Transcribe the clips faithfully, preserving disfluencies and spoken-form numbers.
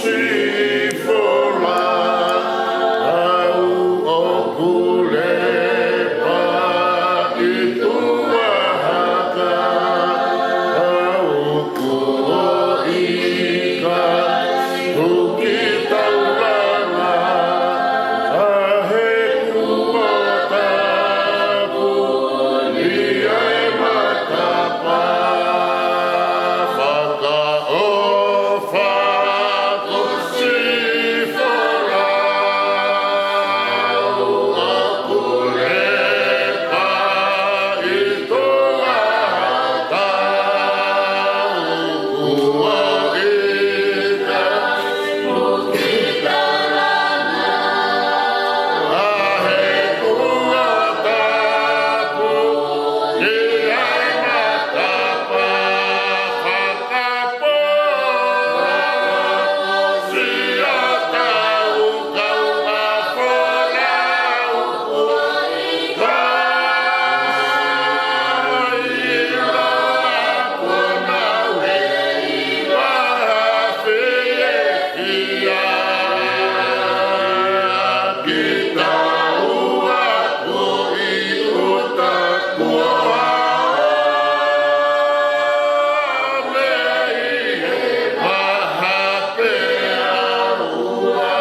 Sifola, au ʻoku lepa ʻi tuʻa haka, au kuo ʻikai tuki taulanga, ʻa he kuo tapu ʻi he matapā. Fakaʻofa ko Sifola, au ʻoku lepa ʻi tuʻa haka, au kuo ʻikai tuki taulanga, ʻa he kuo tapu ʻi he matapā. Fakapō siʻotau kaungā folau, ʻoku ʻikai ʻilo ʻa e puna ʻi he vahafi e kia. Kitaua ko e ʻuta kuo ʻave ʻi he vahafi ʻa ua.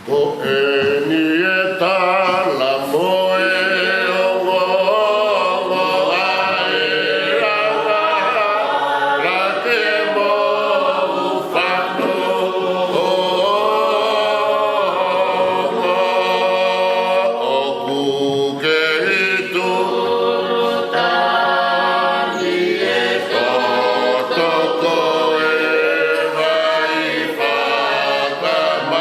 Ko eni e tala mo e ongoongo ʻa e anga lake mo fano ʻoku ke itu tani e toto ko e vai fakamaʻa.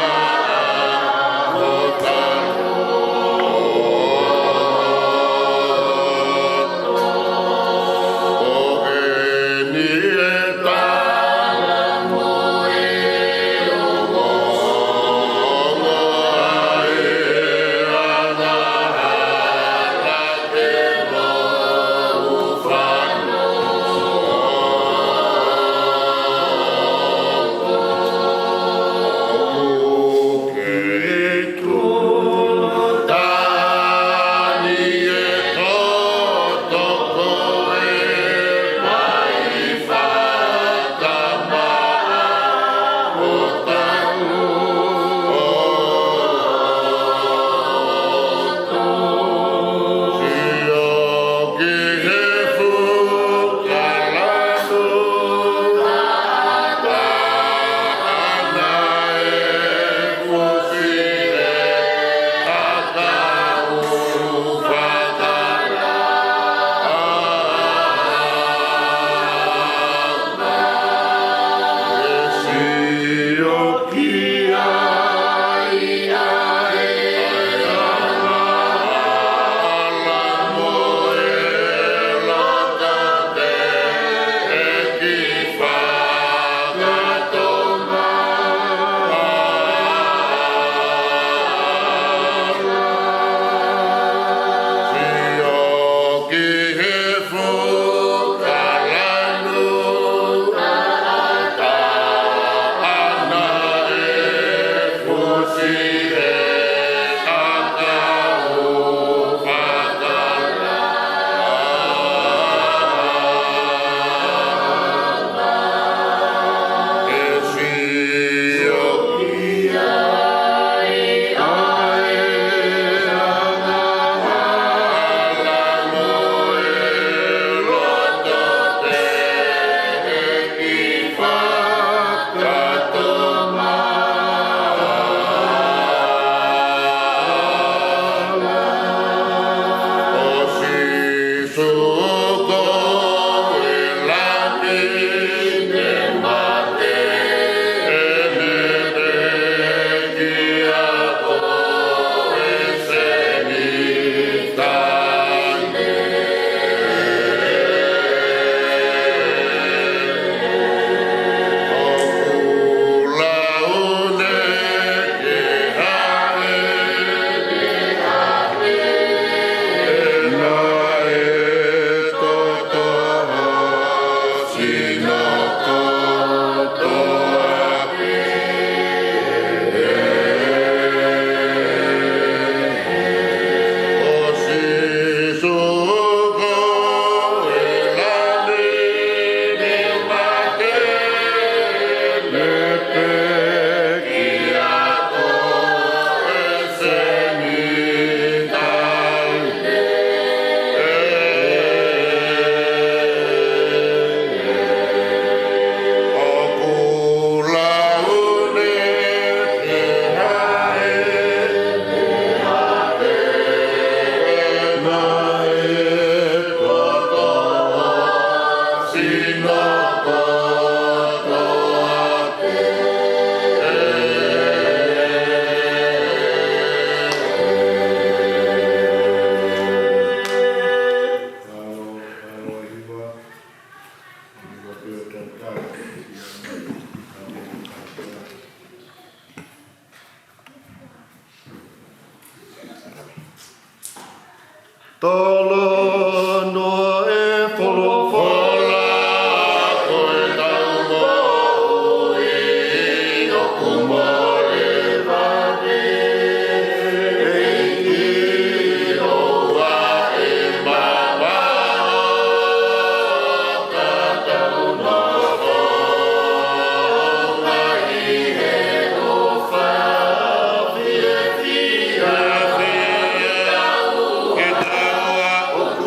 Tolo noa e folofola, ko e tau moʻui ʻoku mole vave. ʻEiki, ʻoua ʻe mamaʻo ka tau nofo mai he ʻofa fiefia. Ke tau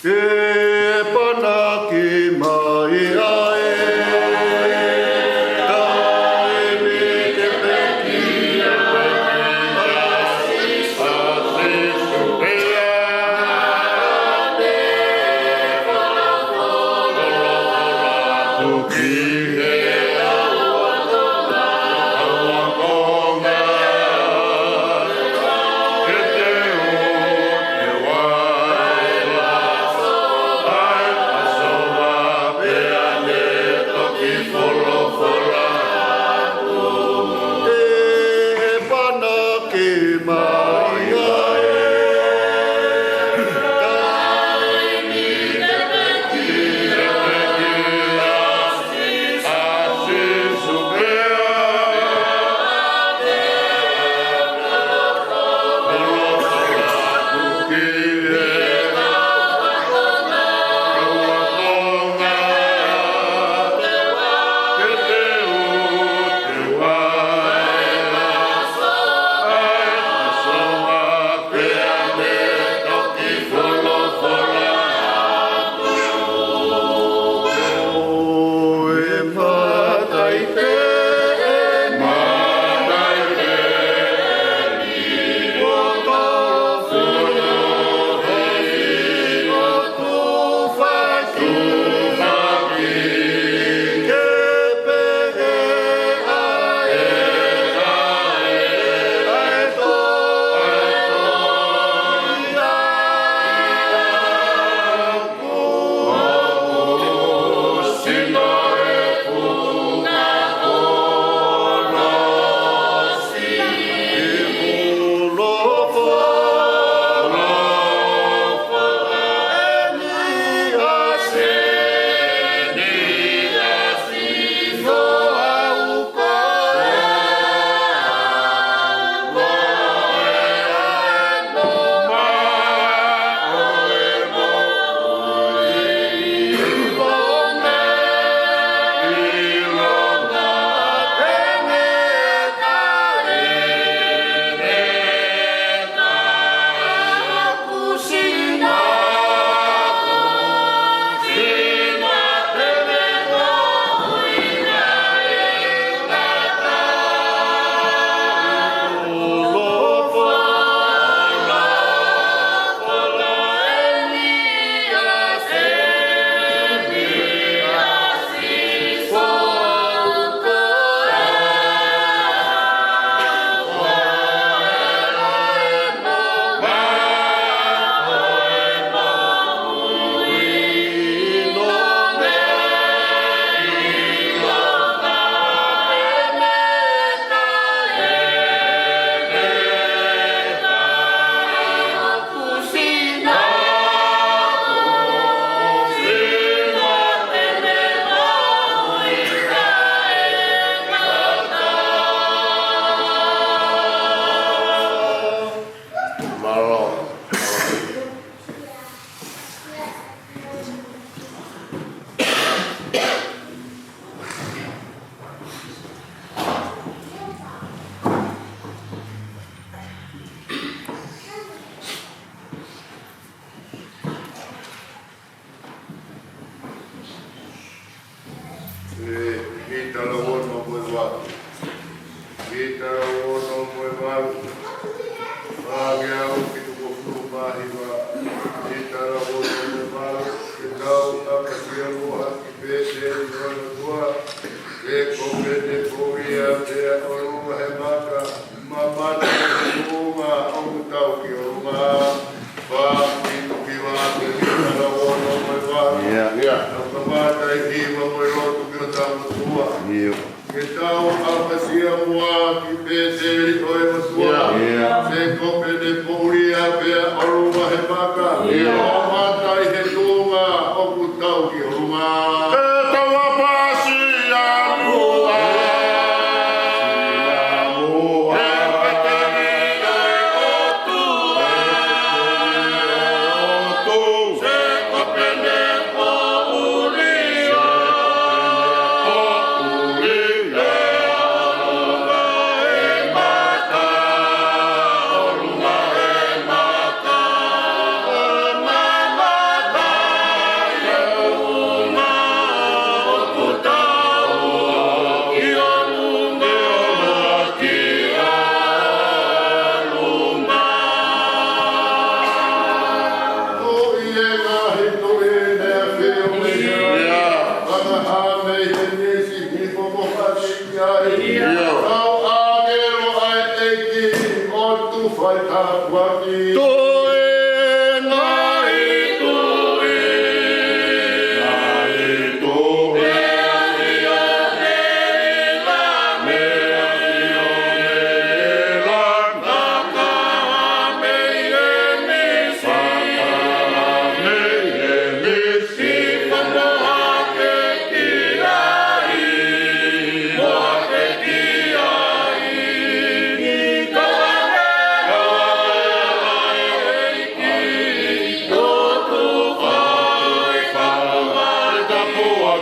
Ke panaki mai ai, taimi ke pekia, pekia, ʻa Sīsū pea ne folofola atu ki he ʻauakona, ʻauakona. ʻE, ki he tala ono mo e valu. Ki he tala ono mo e valu. Pea ke aʻu ki he toko hongofulu mā hiva. Ki he tala ono mo e valu. Ke tau ʻapasia muʻa ki Pēteli ʻo e ʻOtua. He ko Pēteli ko ia pea ʻolunga he maka. Mamata he tuʻunga ʻoku tau ki ʻolunga. Pea ki tuki vā ke ki tala ono mo e valu. ʻIo. ʻIo. Tau kamata ʻi he hiva mo e lotu ki hotau ʻOtua. ʻIo. Ke tau ʻapasia muʻa ki Pēteli ʻo e ʻOtua. ʻIo. He ko Pēteli ko ia pea ʻolunga he maka. ʻIo. Mamata he tuʻunga ʻoku tau ki ʻolunga. Ke tau ʻapasia muʻa.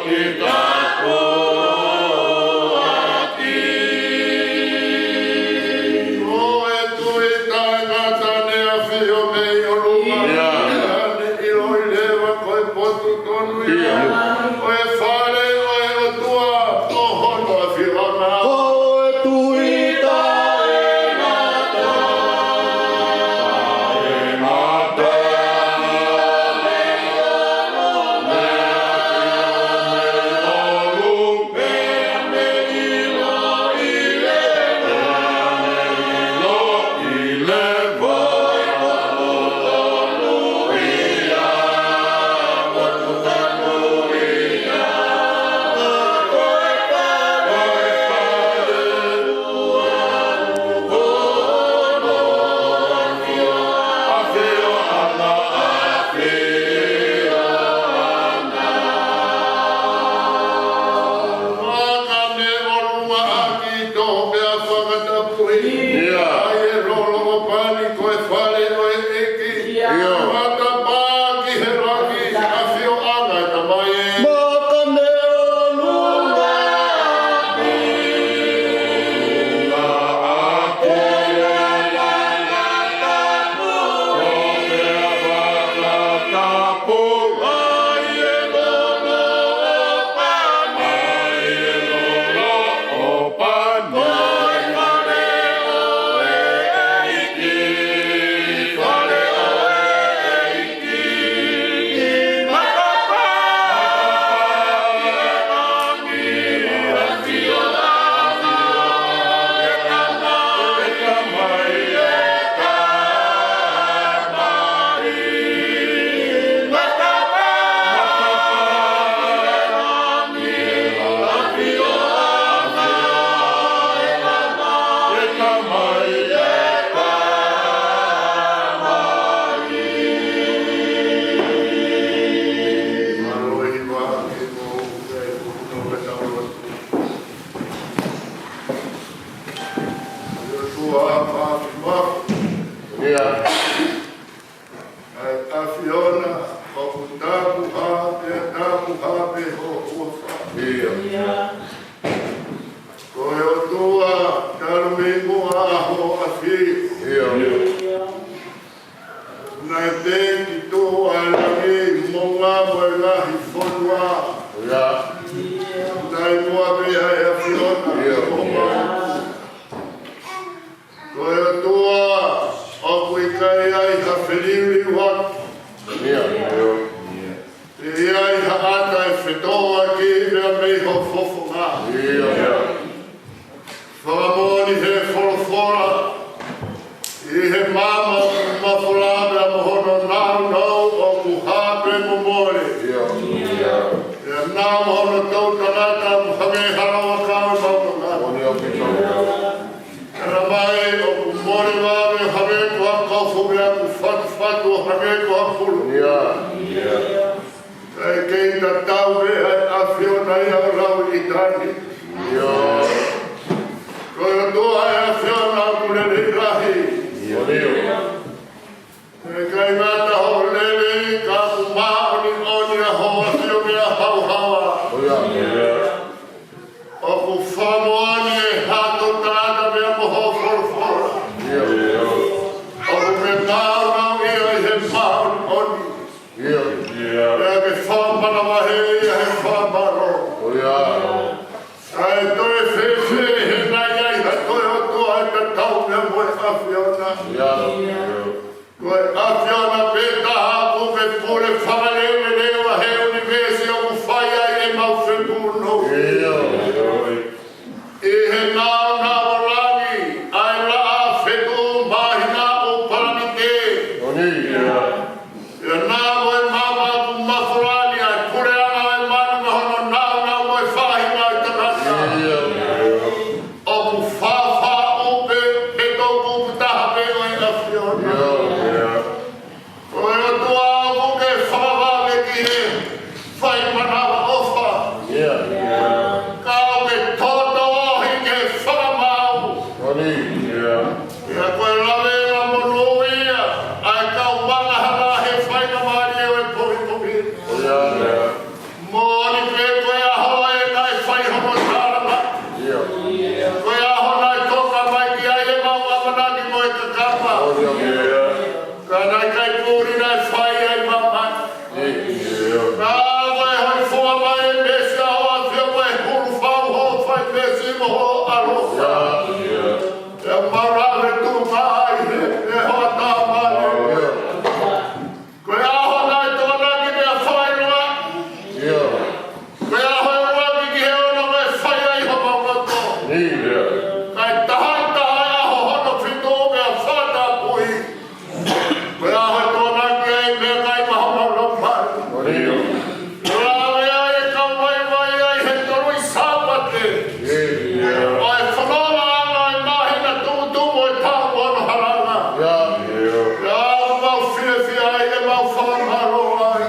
Ko e tui taʻengata ne ʻafio mei ʻolunga. ʻIo. Naʻa ne ʻiloʻi leva ko e potu tonu ia. ʻIo. Ko e fale ʻo e ʻOtua ʻo hono ʻafioʻanga. Ko e tui taʻengata. Maka ne ʻolunga ʻaki tō pea fakatapuhi. ʻIo. ʻA ia ʻe lolo ʻo pani ko e fale ʻo e ʻEiki. ʻIo. Matapā ki he langi, ʻafioʻanga ʻo e Tamai. Maka ne ʻolunga ʻaki. ʻIo. ʻA e ʻAfiona, ʻoku tapu hā, pea tapu hā pē ho huafa. ʻIo. Ko e ʻOtua, talu mei muʻa hoʻo ʻafio. ʻIo. Naʻe pē ki tuʻa ʻa e langi mo ngā mo e ngaahi fonua. ʻIo. Naʻe muʻa pē ʻa e ʻAfiona. ʻIo. Ko e Ko e ʻOtua, ʻoku ʻikai ai ha feliuliuaki. ʻIo. ʻIkai ai ha ʻata ʻe fetōʻaki pea mei ho fofonga. ʻIo. Fakamoʻoni he folofola, ʻi he maama mafola pea mo hono nāunau ʻoku hā pē mo mole. ʻIo. Pea nau mo hono toʻutangata ʻoku hangē ha lau ʻakau ʻi mautanga. Moʻoni ʻaupito. Tala mai ʻoku mole vave hangē ko ha kofu pea ʻoku fatufatu hangē ko ha pulu. ʻIo. Kae kei tatau pē ʻa e ʻAfiona ia ʻo lauʻi ʻitāniti. ʻIo. Ko e ʻOtua ʻa e ʻAfiona ʻoku lelei lahi. ʻIo. Kae ʻikai ngata hoʻo lelei ka ʻoku māʻoniʻoni ʻa hoʻo ʻafio meʻa hauhau. ʻIo. ʻOku fakamoʻoni ʻe hato tangata pea mo ho folofola. ʻIo. ʻOku ke nāunau ia ʻi he māʻoniʻoni. ʻIo. Pea ke fakamanavahē ia he fakamālō. ʻIo. Kae toe fēfē he naʻe ʻi ai ha toe ʻOtua ʻe tatau pea mo e ʻAfiona. ʻIo. Ko e ʻAfiona pē taha ʻoku ke pule fakaleveleva he ʻunivēsi ʻoku fai ai ʻemau fepunou. ʻIo. ʻI he nāunau ʻo langi, ʻa e laʻā fetuʻu māhina ʻo Palanite. Moʻoni. ʻIo. ʻIo, nā mo e maama ʻoku mafola ni ʻa e puleʻanga ʻo e manu mo hono nāunau mo e faʻahinga ʻo e tangata. ʻIo. ʻOku fāfā ʻo pē, pē tō kupu taha pē ʻo e ʻAfiona. ʻIo. Ko e ʻOtua ʻoku ke fakavave ki he fai manavaʻofa. ʻIo. Ka ʻoku ke tōtōahi ki he fakamaau. Moʻoni. ʻIo. ʻIo, ko e lavea monūʻia ʻa e kau angahala he faingamālie ʻo e poʻipoʻi. ʻIo. Moʻoni pē ko e ʻAlo. ʻIo. ʻE mau lave tuʻu mai he, he hoʻatā mali. ʻIo. Ko e ʻaho naʻe tokonaki pea fai loa. ʻIo. Ko e ʻaho ʻe ua ki he ono naʻe fai ai homau loto. ʻIo. Kae taha ʻi taha e ʻaho hono fitu pea fakatapui. Ko e ʻaho ʻe tokonaki ai meʻakai maʻa homau laumālie. ʻIo. Lave ai e kau vaivai ai he tolu ʻi Sāpate. ʻIo. ʻO e fononga ʻa e māhina tumutumu ʻo e taʻu ʻo hono halanga. ʻIo. ʻIo, mau fiefia ai ʻe mau fakamālō ai.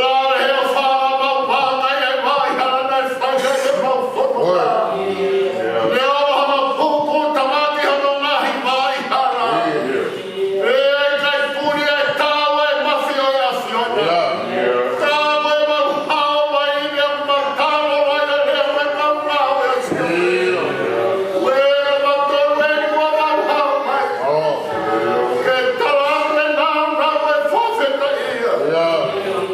Lave he ʻofa ʻa e mau maʻu ai e vaʻa hala naʻe fai ai e mau fononga. ʻIo. Neongo hono pupu tamaki hono ngaahi vaʻa hala. ʻIo. ʻE ʻikai puli e tau e mafi ʻo e ʻAfiona. ʻIo. Ka ko e mau hao mai ʻi he mau talo ai e lea mo e mau ngāue ʻa Sihova. ʻIo. Ko e mau tolu eni ʻoku mau hao mai. ʻIo. Ke tala atu e nāunau e fakafetaʻi. ʻIo.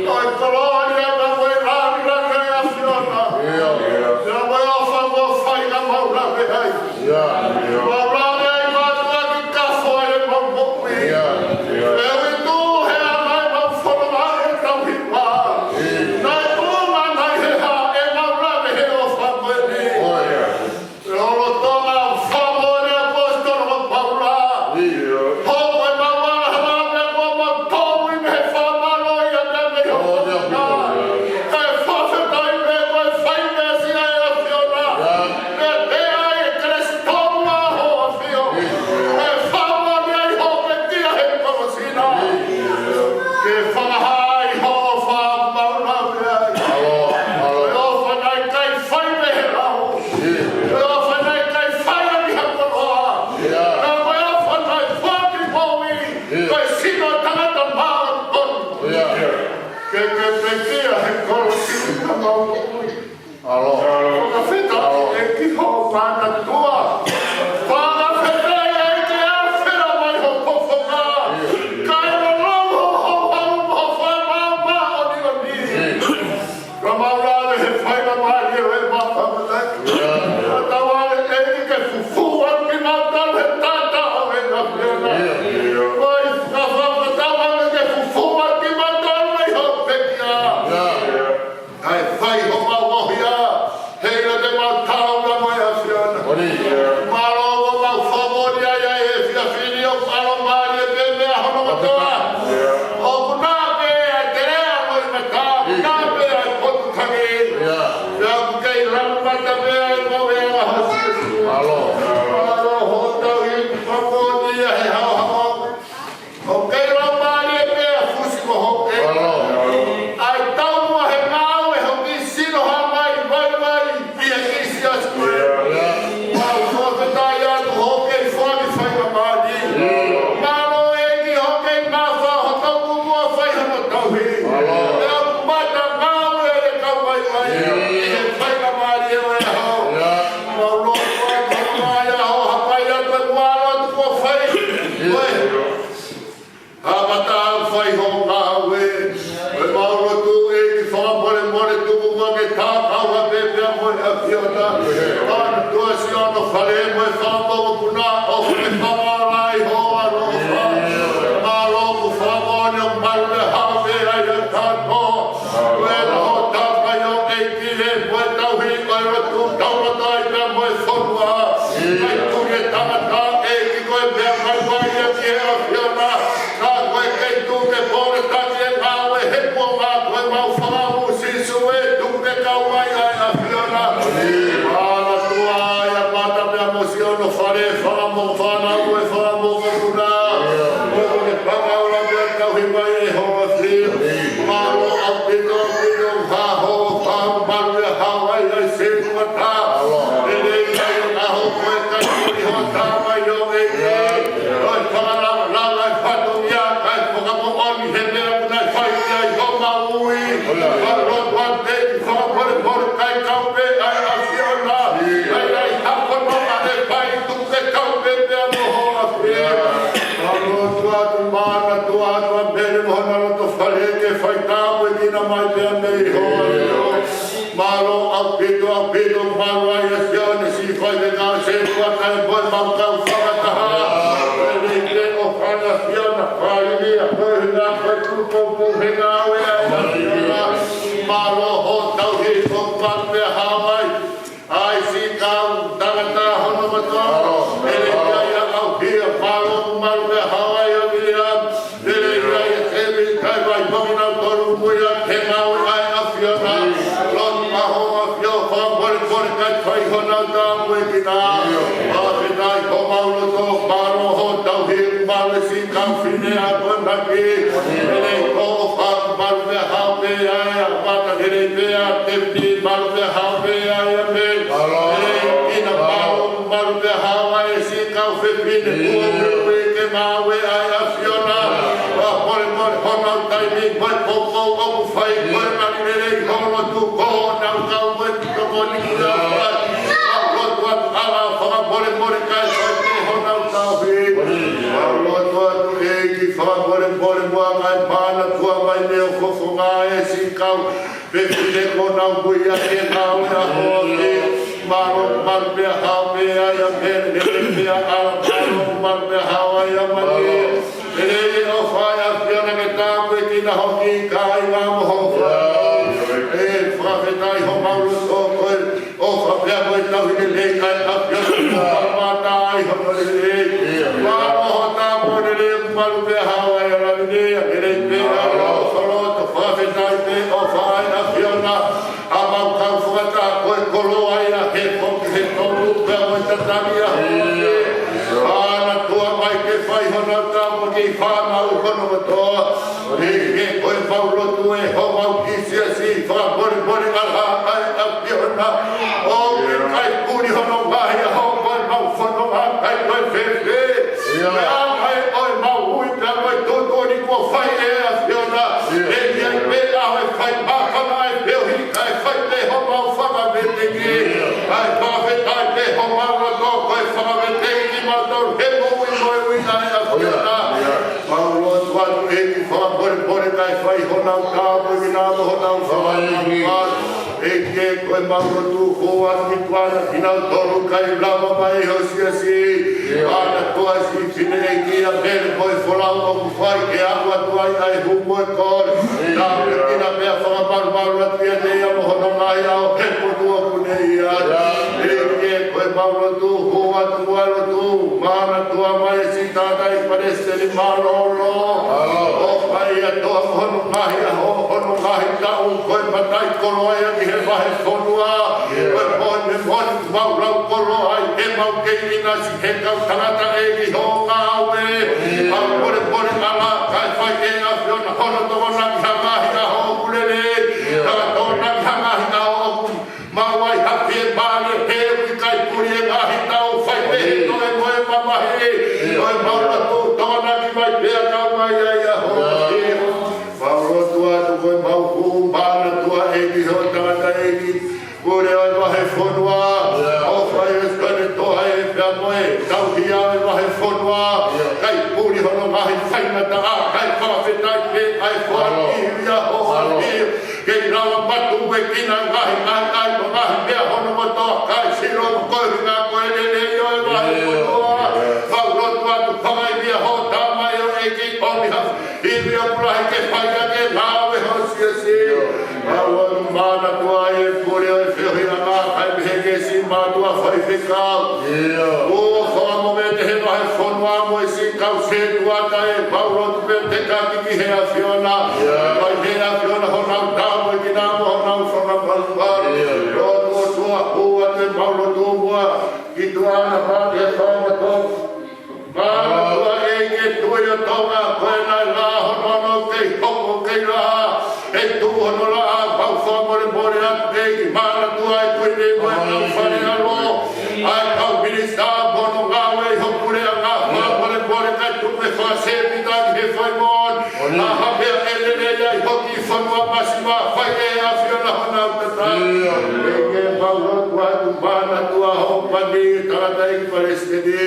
Ko e kolōlia mo e lāngilangi ʻa e ʻAfiona. ʻIo. Pea mo e ʻofa mo e fai naʻa mau lave ai. ʻIo. Mau lave ai mātuʻaki kafo ai e mau moʻui. ʻIo. ʻE uitu he ʻa e mau fononga ʻe tauhi mai. Naʻe tuʻunga nai he hā ʻe mau lave he ʻofa ko eni. ʻIo. ʻE lolotonga famo ʻe he ʻaposetolo ko Paula. ʻIo. Hoko e mau ala hala pea kuo mau tōmui mei he fakamālō ia pea mei he ʻOtua. Kae fakafetaʻi pē ko e fai meesi ʻa e ʻAfiona. ʻIo. Pea pehē ʻe Kalaisi tōmua ho ʻafio. ʻIo. Kae fakamoʻoni ai hoʻo pekia he kolosi na. ʻIo. Ke fakahā ai hoʻo ʻofa mau lave ai. ʻAlo, ʻalo. Ko e ʻofa naʻe ʻikai fai mei he lao. ʻIo. Ko e ʻofa naʻe ʻikai fai ʻaki ha koloa. ʻIo. Ka ko e ʻofa naʻe foaki moʻui. ʻIo. Ko e sino tangata māʻoniʻoni. ʻIo. Ke ke pekia he kolosi na mau moʻui. ʻAlo. Fakafetaʻi ʻEiki hoʻo manatua. Fakafetaʻi ʻEiki ʻa e fela mai hoʻo fofonga. Kae ʻoua ʻe lau ho houhau mo ho fakamāʻoniʻoni. Ka mau lave he faingamālie ʻo e mau fakamālō. Ka tauange ʻEiki ke fufū ʻaki kimautolu he taʻataʻa ʻo e ʻAfiona. Ko e fakafetaʻi ke fufū ʻaki kimautolu ʻi hoʻo pekia. Kae fai homau ʻohia, heiʻilo te mau taula mo e ʻAfiona. Mālō ʻoku mau fakamoʻoni ai ʻa e efiafi ni ʻoku ʻalomālie pē meʻa hono kotoa. ʻOku nā pē ʻa e teleʻa mo e mata, nā pē ʻa e potu tangi. Pea ʻoku kei lanu mata pē ʻa e ngāue ʻa ho Sīsū. Mālō. Mālō hoʻo tauhi fakamoʻoni ʻa e haohaoa. ʻOku kei laumālie pē ʻa Fusi mo Hoke. ʻA e taumuʻa he ngāue hoʻo kiʻi sino hā mai vaivai ʻi he kiʻi siasi ko ē. Mau fakafetaʻi atu hoʻo kei foaki faingamālie. Mālō ʻEiki hoʻo kei mafa hotau kumu ʻo fai hono tauhi. Pea ʻoku mata ngāue e kau vaivai ʻi he faingamālie ʻo e ʻaho. Mau lotu atu hono ʻaho hapai atu e kualo atu kuo fai. Ko e ʻa mata au fai ho ngāue. Ko e mau lotu ʻEiki fakamolemole tuku muʻa ke tākau ha pē pea mo e ʻAfiona. Manatua siʻono fale mo e fanga mokopuna ʻoku ke fakaola ai ho ʻaloʻofa. Mālō ʻoku fakamoʻoni ʻoku malu e hao pē ai ʻa e kātoa. Ko e ʻaho tākai ʻo ʻEiki ē, ko e tauhi, ko e lotu, tauloto ai pea mo e fonua. Kai tuke tangata ʻEiki ko e meʻakai mai ia ki he ʻAfiona. Ka ko e kei tuke pole taki e ngāue he kuonga ko e mau fakaʻū Sīsū ē tuke kau mai ʻa e ʻAfiona. Mālō tuʻa ia mata pea mo siʻono fale fanga mokopuna, fanga mokopuna. Ko e fanga ola pea tauhi mai ʻe ho ʻAfio. Mālō ʻaupito, ʻaupito, ka ho, ka ho, malu e hao ai, ai, se mata. Lelei ai, ka ho, ko e kai, ko e ho, tā mai ʻo e, e. Ko e fakalanga, langa, e fatongia, kai, fakamoʻoni, he meʻa, kuna, fai, ai, ho, maui. Ka lotu atu, fakamolemole, kai, kau pē, ʻa e ʻAfiona. Ai, ai, hako, no, ʻa e fai, tuku, ke kau pē, pea mo ho, ʻAfio. Mālō tuʻa atu, manatua atu ʻa Mele mo hona loto fale ke fai tāpuekina mai pea mei ho ʻAfio. Mālō ʻaupito, ʻaupito, mālō ai ʻa e sio Poupou he ngāue ʻa e ʻAfiona. Mālō hoʻo tauhi ʻoku malu pea hao ai. ʻAi siʻi kau tangata hono kotoa. Lelei ai ʻa ʻAuhia, mālō ʻoku malu pea hao ai ʻa Viliami. Lelei ai ʻa Temi, kai vai mo kinautolu muia he ngāue ʻa e ʻAfiona. Lotu ʻa hoʻo ʻAfio, fakamolemole kae fai honau tāpuekina. Fakafetaʻi homau loto, mālō hoʻo tauhi, mālō siʻi kau fefine ʻa Konaki. Lelei hoʻo ʻofa, malu pea hao pē ai ʻa Mata, lelei pē ʻa Temi, malu pea hao pē ai ʻa Mele. Lelei ʻIna, mālō, malu pea hao ai siʻi kau fefine kuo muimui ke ngāue ʻa e ʻAfiona. Fakamolemole honau taimi mo e poupou ʻoku fai, ko e ngali lelei hoʻo lotu, ko honau kau mo e tokoni ki he ʻAfiona. Mau lotu atu ʻAla, fakamolemole kae fai pē honau tauhi. Mau lotu atu ʻEiki, fakamolemole muʻa kae manatua mai mei ho fofonga e siʻi kau fefine kuo nau muimui ke ngāue ʻa hoʻo ʻAfio. Mālō, malu pea hao pē ai ʻa Mele, lelei pē ʻa ʻAla, mālō, malu pea hao ai ʻa Mani. Lelei e ʻofa ʻa e ʻAfiona ke tāpuekina hoʻo kiʻi kāinga mo hoʻo fānau. ʻE, fakafetaʻi homau loto ko e ʻofa pea mo e tauhi lelei ʻa e ʻAfiona kuo fakamatala ai hono lelei. Mālō hoʻo tāpuaki lelei, malu pea hao ai ʻa Lavinia, lelei pē ʻa Lolo, fakafetaʻi pē ʻofa ʻa e ʻAfiona. ʻA mau kau fakataha ko e koloa ia he foki he tonu pea mo e tataki ʻa hoʻo ʻAfio. Manatua mai ke fai honau tāpuaki ki he fānau hono kotoa. ʻEiki, ko e mau lotu ʻe homau kiʻi siasi, fakamolemole ʻAla ʻa e ʻAfiona. ʻOku ʻikai puli hono ngaahi ʻaho ko e mau fononga kae ko e fēfē. Meʻa mai ʻo e mau ui pea mo e tuʻutuʻuni kuo fai ʻe he ʻAfiona. ʻE ʻi ai pē ʻa e fai mākona ʻa e feohi kae fai pē homau fakaveteki. ʻAi fakafetaʻi pē homau loto ko e fakaveteki kimautolu he moʻui moʻui ʻa e ʻAfiona. Mau lotu atu ʻEiki fakamolemole kae fai honau tāpuekina mo honau fakamolemole. ʻEiki ē, ko e mau lotu ʻoku ʻoatu ki tuʻa na kinautolu kai lava mai ho siasi. Manatua siʻi fineʻeiki ʻa Mele mo e folau ʻoku fai ke aʻu atu ai ʻa e hū mo e kole. Tāpuekina pea fakamalumalu atu ʻiate ia mo hono ngaahi ʻaho he potu ʻoku ne ʻi ai. ʻEiki ē, ko e mau lotu ʻoku ʻoatu muʻa e lotu. Manatua mai siʻi tangataʻeiki palesiteni mālōlō. ʻOfa ia ʻa e ʻAfiona hono ngaahi ʻaho, hono ngaahi taʻu, ko e mataʻikoloa ia ki he vahefonua. Ko e moʻoni, moʻoni, mau lau koloa ai, ʻemau kei ʻinasi he kau tangataʻeiki hoʻo ngāue. Mau molemole ʻAla, kae fai ʻe he ʻAfiona hono tokonaki ha ngaahi ʻaho ʻoku lelei. Ka tokonaki ha ngaahi ʻaho ʻoku maʻu ai ha fiemālie he ʻoku ʻikai puli e ngaahi taʻu, fai pē he toe mo e mamahi. Ko e mau lotu, tokonaki mai pea kau mai ai ʻa hoʻo ʻAfio. Mau lotu atu ko e mau hū, manatua ʻEiki hoʻo tangataʻeiki pule ʻo e vahefonua. ʻOfa ʻi he Sione Toa ē pea mo e tauhi ʻa e vahefonua. ʻIkai puli hono ngaahi faingataʻa, kae fakafetaʻi pē ʻa e foaki ʻa hoʻo ʻAfio. Kei lava matuekina ngaahi ʻaiʻai mo e ngaahi meʻa hono kotoa, kae sio mo koeʻuhinga ko e lelei ʻo e vahefonua. Mau lotu atu fakaivia hoʻo tamaioʻeiki ʻomi ha ivi ʻoku lahi ke fai ʻaki e ngāue ho siasi. Mau lotu manatua e pule ʻo e feohiʻanga kae pehē ki he siʻi mātuʻa faifekau. ʻOfa mo e meʻa he vahefonua mo e siʻi kau sētuata ē, mau lotu pē te ka ki he ʻAfiona. Fai he ʻAfiona honau tāpuekina mo honau fakamolemole. Lotu ʻOtua, hū atu e mau lotu muʻa ki tuʻa na pea ke fai atu. Manatua ʻEiki e tuʻi ʻo Tonga, ko e nai la hono ono kei hoko kei la. ʻE tuʻu hono la ʻa mau fakamolemole atu ʻEiki, manatua e Kuini mo e kau fale alo. ʻA e kau minisitā mo hono ngāue ʻi ho puleʻanga, fakamolemole kae tuku e fakasēpitaki he fai moʻoni. ʻA ha meʻa ʻe lelei ai hoki fonua masiva, fai ʻe he ʻAfiona honau tataki. ʻEiki mau lotu atu manatua hoʻo pani tangataʻeiki palesiteni.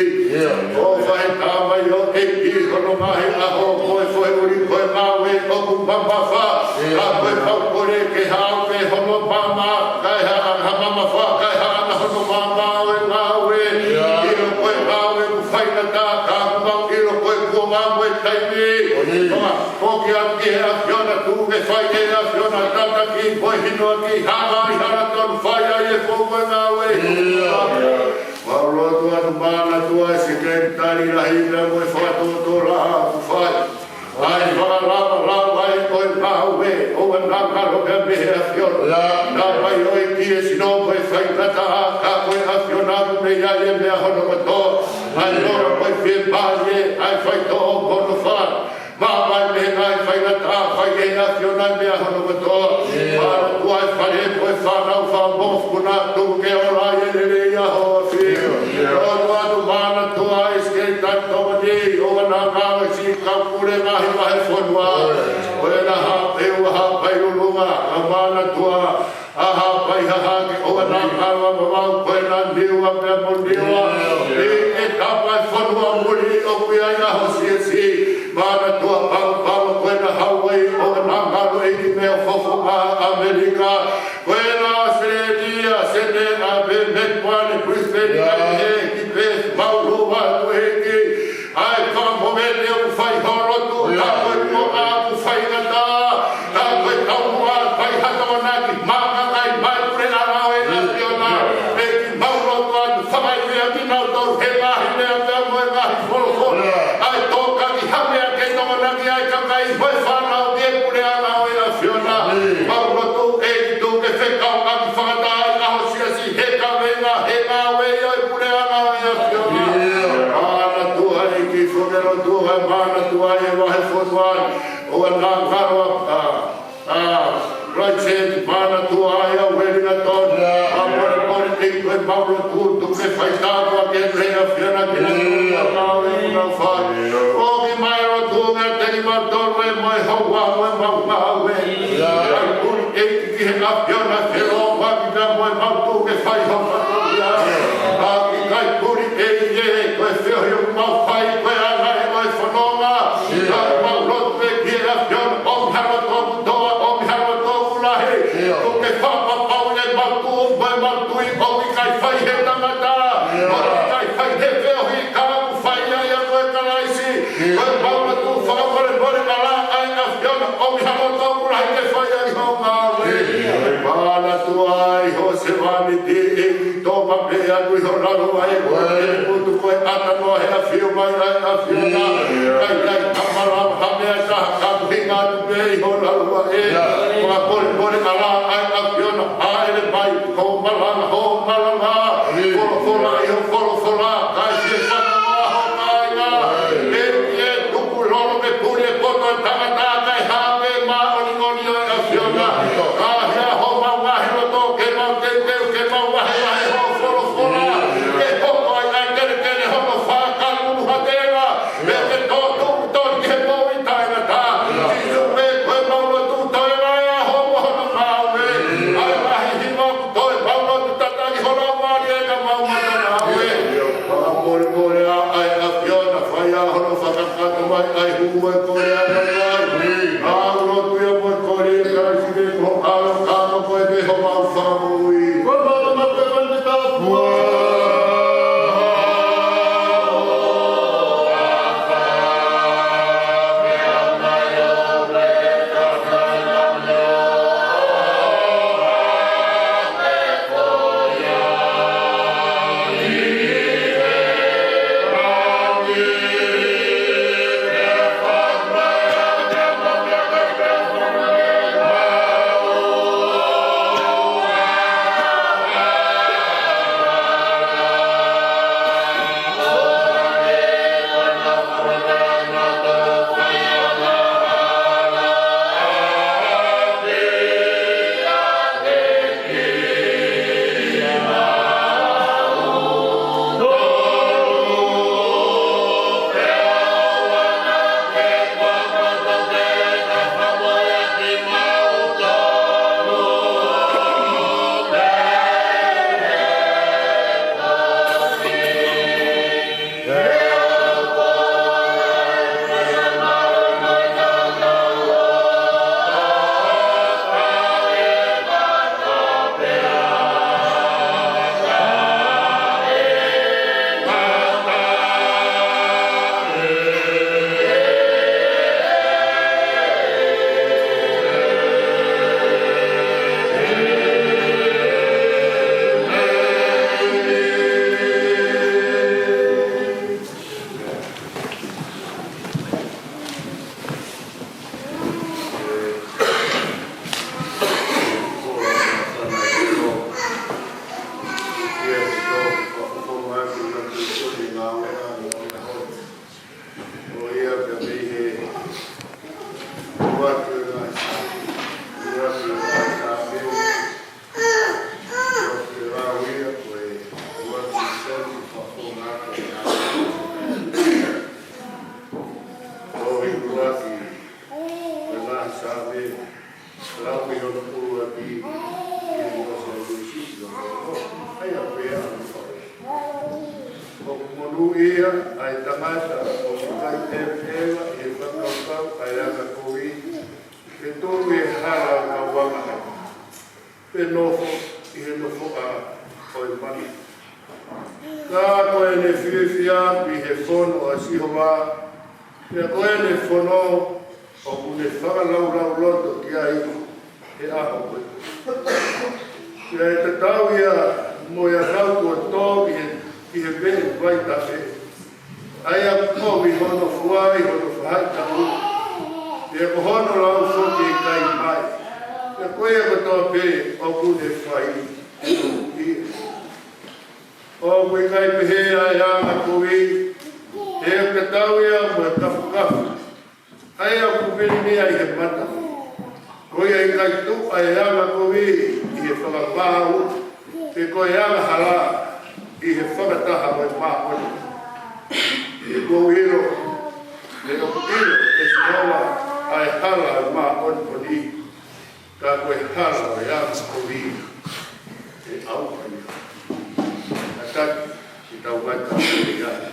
ʻOfa he tamaioʻeiki hono ngaahi ʻaho ko e foʻi ʻuli ko e ngāue ʻoku mamafa. Ka ko e mau kole ke haʻu pē hono maama, kae haʻana ha mamafa, kae haʻana hono maama ʻo e ngāue. ʻIlo ko e ngāue ʻoku faingataʻa, ka ʻoku mau ʻilo ko e kuonga mo e taimi. ʻOku ʻi ai ʻa e ʻAfiona, tuku ke fai ʻe he ʻAfiona tataki mo e hinoʻaki, hanga ʻi hala tonu fai ai e foʻi ngāue. Mau lotu atu Manatua, Sekelitali Lahi pea mo e fakatotolo ʻoku fai. ʻA e fakalavalava ʻo e ngāue, ʻoua naʻa ngalo pē mei he ʻAfiona. Naʻa ʻoku ʻi ai e sino mo e faingataʻa, ka ko e ʻAfiona ʻoku mei ai e meʻa hono kotoa. ʻA e lola mo e fiemālie, ʻa e faitoʻo mo hono fā. Māmani mei he ngaahi faingataʻa, fai ʻe he ʻAfiona e meʻa hono kotoa. Manatua e fale mo e fānau, fakamoʻoni tuku ke ola ai e lelei ʻa ho ʻAfio. Lotu atu Manatua, ʻa e Sekelitali Tokoni, ʻoua naʻa ngalo e siʻi kau pule ngaahi vahefonua. ʻOua naʻa haʻu ʻo haʻu ʻi lulunga, ʻa Manatua. ʻA Haʻapai Hahake, ʻoua naʻa ngalo ʻa Vavaʻu, ko ena Niua pea mo Niua. ʻI he tapa e fonua muli ʻoku ʻi ai ʻa ho siasi. Manatua Paopao, ko ena Hauaiʻi, ʻoua naʻa ngalo ʻEiki mei he fofonga ʻAmelika. Ko ena ʻAositelēlia, Senē, ʻa Melipone, Brisbane, ʻa e ki Perth, mau lotu atu ʻEiki. ʻA e fakamoʻoni ʻoku fai ho lotu, ka ko e kuonga ʻoku faingataʻa, ka ko e taumuʻa fai ha tokonaki, makakakai mai puleʻanga ʻo e ʻAfiona. ʻEiki mau lotu atu, fakaivia kinautolu he ngaahi lea pea mo e ngaahi folofola. ʻA e tokanga ha meʻa ke tokonaki ai kakai mo e fānau ki he puleʻanga ʻo e ʻAfiona. Mau lotu ʻEiki tuku ke fekauʻaki fakataha ʻa ho siasi he kavenga, he ngāue ʻo e puleʻanga ʻo e ʻAfiona. Manatua ʻEiki, foki e lotu ʻa Manatua ʻi he vahefonua ni. ʻOua naʻa ngalo ʻa, ʻa, ʻa Christchurch, Manatua ʻi he Wellington. ʻA Polepole ʻEiki, ko e mau lotu tuku ke fai tāpuaki ʻe he ʻAfiona kinautolu ʻa e ngāue ʻoku nau fai. ʻOmi mai e lotu meiate kimautolu mo e houa mo e mau ngāue. ʻA e puli ʻEiki ki he ʻAfiona, feʻofoʻofani pea mo e mau tuʻu ke fai ho fatongia. ʻA e ʻikai puli ʻEiki, ko e feohi ʻoku mau fai, ko e anga ʻo e fononga. ʻA e mau lotu pē ki he ʻAfiona, ʻomi ha loto ʻoku toʻa, ʻomi ha loto ʻoku lahi. Tuku ke fakapapauʻi ʻemau tuʻu mo ʻemau tui, ʻoku ʻikai fai he tangata, ʻoku ʻikai fai he feohi, ka ʻoku fai ia ʻia Kalaisi. Ko e mau lotu fakamolemole ʻalā ʻa e ʻAfiona, ʻomi ha loto ʻoku lahi ke fai ai ho ngāue. Manatua ʻi ho sevāniti ʻEiki, tō maʻu pē ʻi ho lalo ʻa e ko e putu ko e ʻata noa he ʻafio mai ʻa e ʻAfiona. ʻIkai ʻi ai ha malava ha meʻa ʻe taha ka ʻoku hinga atu pē ʻi ho lalo ʻa e. Fakamolemole ʻalā ʻa e ʻAfiona, ʻa e le mai, ho malanga, ho malanga. Folofola ʻi ho folofola, kae fie fanongo ʻa ho kāinga. ʻEiki ē, tuku lolo ke puli e poto ʻo e tangata kae hā pē māʻoniʻoni ʻo e ʻAfiona. Ka hia ho mau ngaahi loto ke mau teuteu, ke mau vahevahe ho folofola. Ke hoko ai ʻa e kelekele hono fā ka lulu ha tenga. Pea ke tō tuʻu tonu ki he moʻui taʻengata. Sīsū ē, ko e mau lotu toe mai ʻa ho mo hono ngāue. ʻA e ngaahi hiva ʻoku toe mau lotu tataki ho laumālie ka mau matanau. ʻAmeni. Lau ʻi hono ʻuluaki, ʻi he tohi ʻa Sīsū, ʻa ia pē ʻa e ʻOtua. ʻOku monūʻia ʻa e tangata ʻoku ʻikai ʻeveʻeva ʻi he fakakaukau ʻa e anga kovi, pe tuʻu ʻi he hala ʻo e kau angahala, pe nofo ʻi he nofoʻa ʻo e mate. Ka ko ʻene fiefia ʻi he fono ʻa Sihova, pea ko ʻene fono ʻoku ne fakalaulauloto ki ai he ʻaho ko ē. Pea ʻe tatau ia mo e ʻakau kuo tō ʻi he, ʻi he veʻe vaitafe, ʻa ia ʻoku kovi hono fua ʻi hono faʻahitaʻu, pea ko hono lau foki ʻe ʻikai mai. Pea ko ia kotoa pē ʻoku ne fai ʻe ia. ʻOku ʻikai pehē ʻa e anga kovi, he ʻoku tatau ia mo e kafukafu, ʻa ia ʻoku menemea ʻi he mata. Ko ia ʻikai tuʻu ʻa e anga kovi ʻi he fakamaau, pe ko e angahala ʻi he fakataha mo e māʻoniʻoni. He ʻoku ou ʻilo, he ʻoku ʻilo ʻe Sihova ʻa e hala ʻo e māʻoniʻoni, ka ko e hala ʻo e anga kovi ʻe ʻauha ia. Kātaki ke tau vakai ki ai.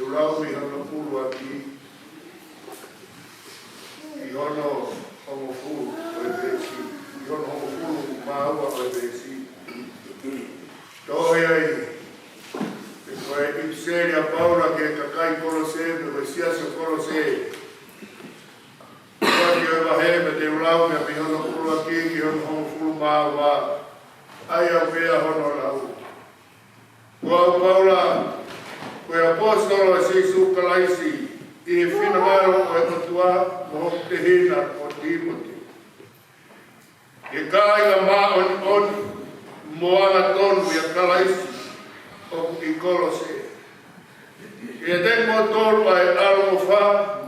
Te u lau mei hono ʻuluaki ki hono hongofulu ʻo e veesi, ki hono hongofulu mā ua ʻo e veesi. Tohi ai, ʻe ko e ʻipiseli ʻa Paula ki he kakai Kolose, mei he siasi ʻo Kolose. ʻUluaki ʻo e vahe, pea te u lau mei hono ʻuluaki ki hono hongofulu mā ua, ʻa ia ʻoku pehē hono lau. Ko au Paula, ko e ʻaposetolo ʻa Sīsū Kalaisi, ʻi he finangalo ʻo e ʻOtua, mo hoku tehina ko Tīmote. Ki he kāinga māʻoniʻoni mo angatonu ʻia Kalaisi ʻoku ʻi Kolose. Kiate kimoutolu ʻa e ʻaloʻofa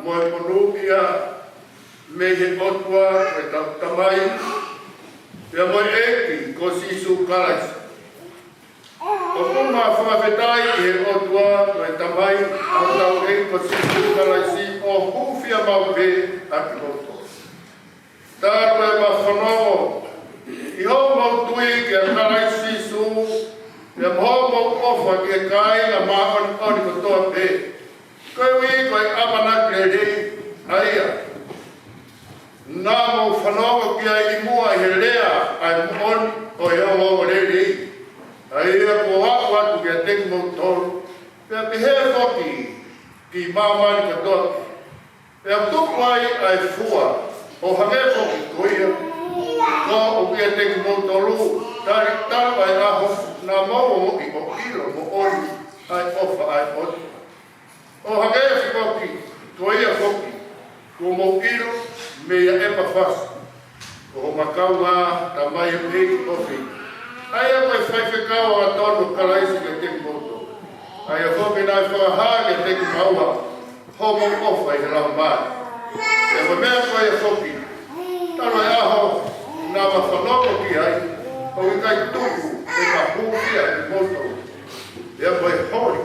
mo e monūʻia mei he ʻOtua ko ʻetau Tamai, pea mo e ʻEiki ko Sīsū Kalaisi. ʻOku ma fakafetaʻi ki he ʻOtua ko e Tamai ʻa hotau ʻEiki ko Sīsū Kalaisi, ʻo hūfia maʻu pē ʻa kimoutolu. Talu ʻema fanongo ʻi hoʻomou tui kia Kalaisi Sīsū, pea mo hoʻomou ʻofa ki he kāinga māʻoniʻoni kotoa pē. Koeʻuhi ko e ʻamanaki lelei ʻa ia naʻa mou fanongo ki ai ʻi muʻa ʻi he lea ʻa e moʻoni ʻo e ongoongolelei, ʻa ia kuo u ʻoatu kiate kimoutolu, pea pehē foki ki māmani kotoa pē. Pea tuku ai ʻa e fua, ʻo hangē foki ko ia kuo u ʻoatu kiate kimoutolu, talu ʻa e ʻaho naʻa mou ongoʻi ʻo ʻilo moʻoni ʻa e ʻofa ʻa e ʻOtua. ʻO hangē foki ko ia foki kuo mou ʻilo meia ʻEpafasi, ko homa kaungā tamaioʻeiki ʻofeina, ʻa ia ko e faifekau angatonu ʻo Kalaisi kiate kimoutolu, ʻa ia foki naʻe fakahā kiate kimaua hoʻomou ʻofa ʻi he Laumālie. Pea ko e meʻa ko ia foki, talu e ʻaho naʻa ma fanongo ki ai, ʻoku ʻikai tuku ʻema hūfia kimoutolu, pea ko e holi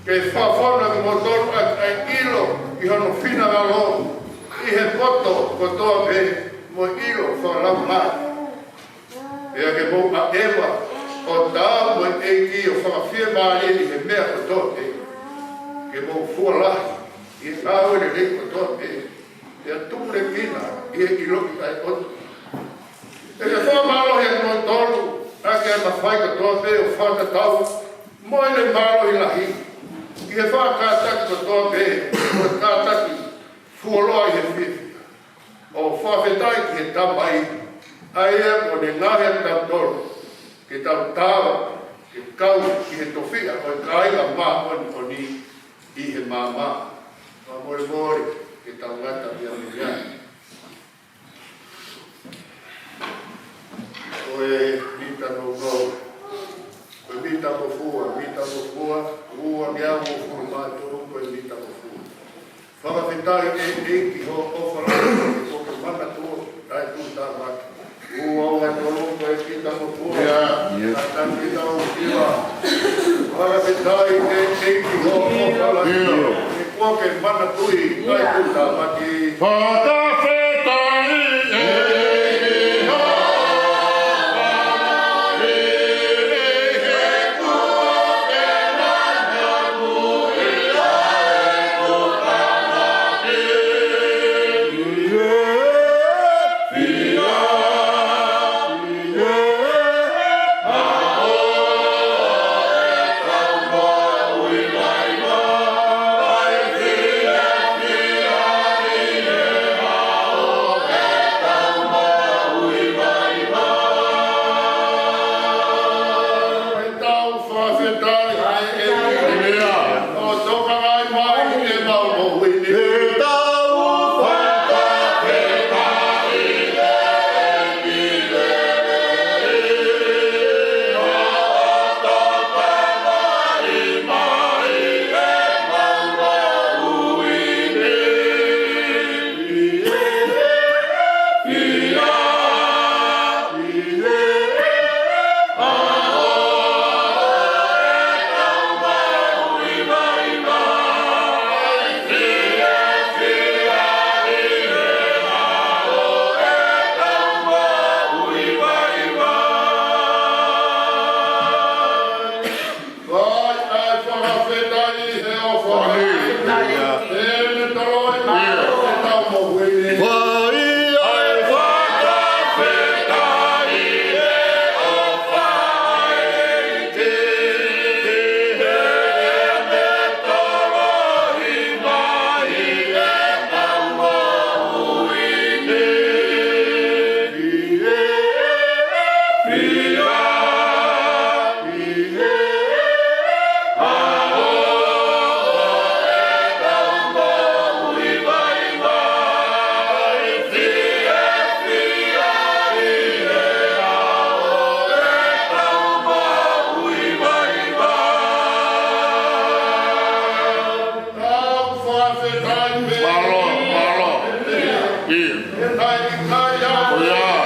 ke fakafonu kimoutolu ʻaki ʻa e ʻilo ʻi hono finangalo ʻi he poto kotoa pē mo e ʻilo fakalaumālie. Pea ke mou ʻaʻeva ʻo taau mo e ʻEiki ʻo fakafiemālie ʻi he meʻa kotoa pē, ke mou fua lahi ʻi he ngāue lelei kotoa pē, pea tupulekina ʻi he ʻiloʻi ʻa e ʻOtua. Pea ke fakamālohi ʻa kimoutolu ʻaki ʻa e mafai kotoa pē ʻo fakatatau mo ʻene mālohi lahi, ʻi he fakakātaki kotoa pē, mo e kātaki fuoloa ʻi he fiefia, ʻo fakafetaʻi ki he Tamai, ʻa ia kuo ne ngaohi kitautolu ke tau taau ke kau ki he tofiʻa ʻo e kāinga māʻoniʻoni ʻi he maama. Fakamolemole ke tau ngata mei ai. Ko e mita nounou, ko e mita ngofua, mita ngofua, ua ngeau ngofua mā tolu, ko e mita ngofua. Fakafetaʻi ʻEiki hoʻo ʻofa lahi, kuo ke manatua ʻa e tuʻutāmaki. Ua ua tolu, ko e mita ngofua. ʻIo. Kātaki ʻetau ʻiva. Fakafetaʻi ʻEiki hoʻo ʻofa lahi. ʻIo. Kuo ke manatuʻi ʻa e tuʻutāmaki. Fakafetaʻi ʻEiki hoʻo ʻofa lahi, he kuo ke manatuʻi ʻa e tuʻutāmaki. Mālō, mālō. ʻIo. ʻOiā.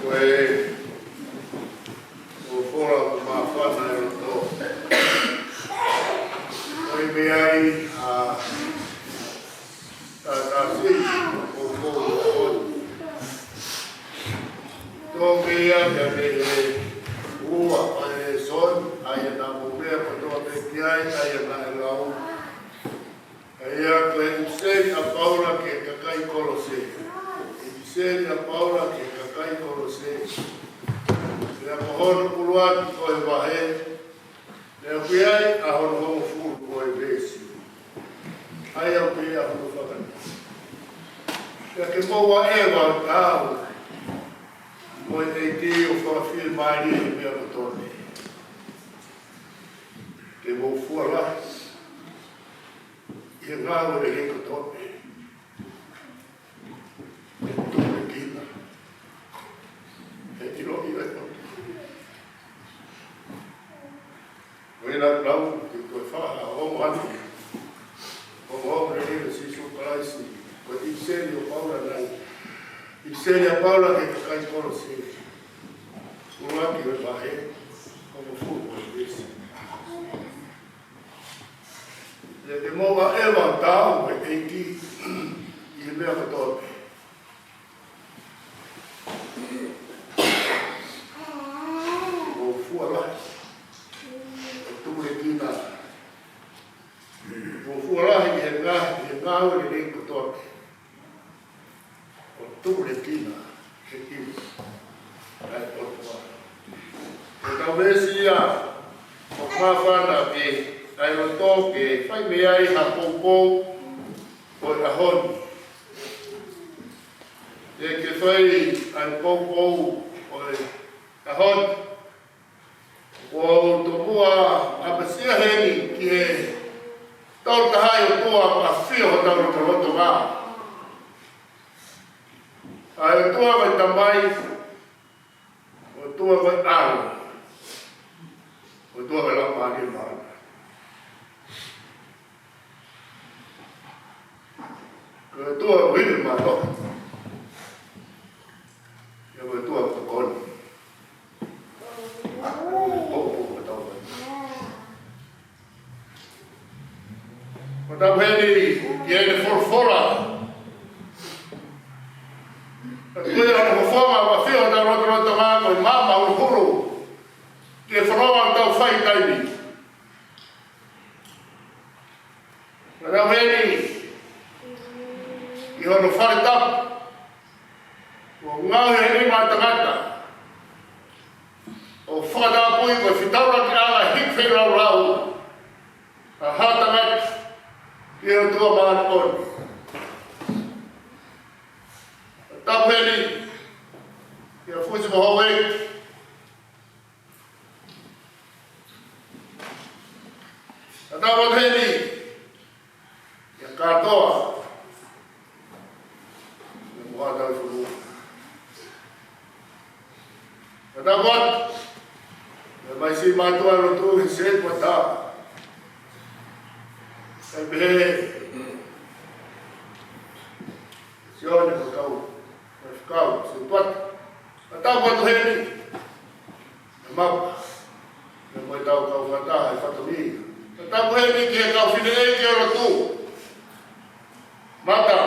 Ko e folofola ʻoku māfana ʻi loto. ʻOku ʻi ai ʻa e taʻataʻa siʻi ʻoku ou tō ki ai ʻa e lēsoni, ʻa ia naʻa mou meʻa kotoa pē ki ai, ʻa ia naʻe lau. ʻA ia ko e ʻipiseli ʻa Paula ki he kakai Kolose. ʻIpiseli ʻa Paula ki he kakai Kolose. Pea ko hono ʻuluaki ʻo e vahe. Pea ʻoku ʻi ai ʻa hono hongofulu ʻo e veesi. ʻA ia ʻoku ʻi ai ʻa hono fakanima. Pea ke mou ʻaʻeva ʻo taau mo e ʻEiki ʻo fakafiemālie ʻi he meʻa kotoa pē. Ke mou fua lahi ʻi he ngāue lelei kotoa pē. Ke tuʻu ki he ʻilo ʻi he ʻOtua. Ko ia naʻa ku lau, ke toe fakahā ʻa e ongoongo atu. Ongoongo lelei ʻo Sīsū Kalaisi. Ko e ʻipiseli ʻo Paula nai. ʻIpiseli ʻa Paula ki he kakai Kolose. ʻUluaki ʻo e vahe, hongofulu ʻo e veesi. Pea ke mou ʻaʻeva ʻo taau mo e ʻEiki ʻi he meʻa kotoa pē. Mou fua lahi ʻo tupulekina. Mou fua lahi ʻi he ngā-, ʻi he ngāue lelei kotoa pē. ʻO tupulekina he ʻilo ʻa e ʻOtua. Ko e kau veesi ia ʻoku māfana ke ʻai loto ke fai mei ai ha poupou ʻo e ʻaho ni. Ke ke fai ʻa e poupou ʻo e ʻaho ni. ʻOku ou tomuʻa ʻapasia heni ki he Tolu Tahaʻi ʻOtua ʻoku ʻafio ʻi hotau lotolotonga. ʻA e ʻOtua ko e Tamai, ʻOtua ko e ʻAlo, ʻOtua ko e Laumālie Māʻoniʻoni. Ko e ʻOtua ʻoku ʻivi mālohi. Ia ko e ʻOtua ʻoku tokoni. Ko e poupou ʻoku tau fai. Ko e tapu heni ki heʻene folofola. Ka ko e ʻOtua ʻoku ʻafio ʻi hotau lotolotonga, ko e maama ʻuluʻulu ki he fononga ʻoku tau fai he taimi ni. Ko e tapu heni ʻi hono fale tapu, ʻo ngaohi ʻe he nima ʻo e tangata, ʻo fakatapui ko e fetaulaki ʻa e hiki feilaulau ʻa ha tangata ki he ʻOtua Māʻoniʻoni. Tapu heni kia Fusi mo Houʻeiki. Tapu heni kia Katoa mo Haʻatauifulu. Tapu atu ki he maʻi siʻi mātuʻa lotu he setuata. Kae pehē Sione mo e kau faifekau setuata. Tapu atu heni kia Mapa, pea mo e tau kau fakataha ʻi he fatongia. Tapu heni ki he kau fineʻeiki ʻo e lotu. Mata.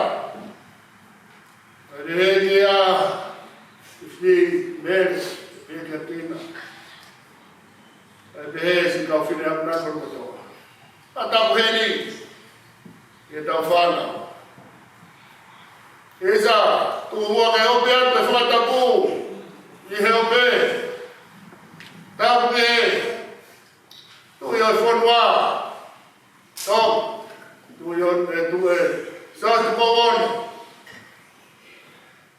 Tapu heni kia Fifi, Mele, pea kia Tina. Kae pehē siʻi kau fineʻeiki ʻamanaki kotoa. Tapu heni ki he tau fānau. Isa, tuʻu muʻa ke ope atu e fakatapu ʻi he ope. Tapu ki he tuʻi ʻo e fonua. Tō, tuʻi ʻo e, tuʻi ʻo e Siaosi Tupou Ono.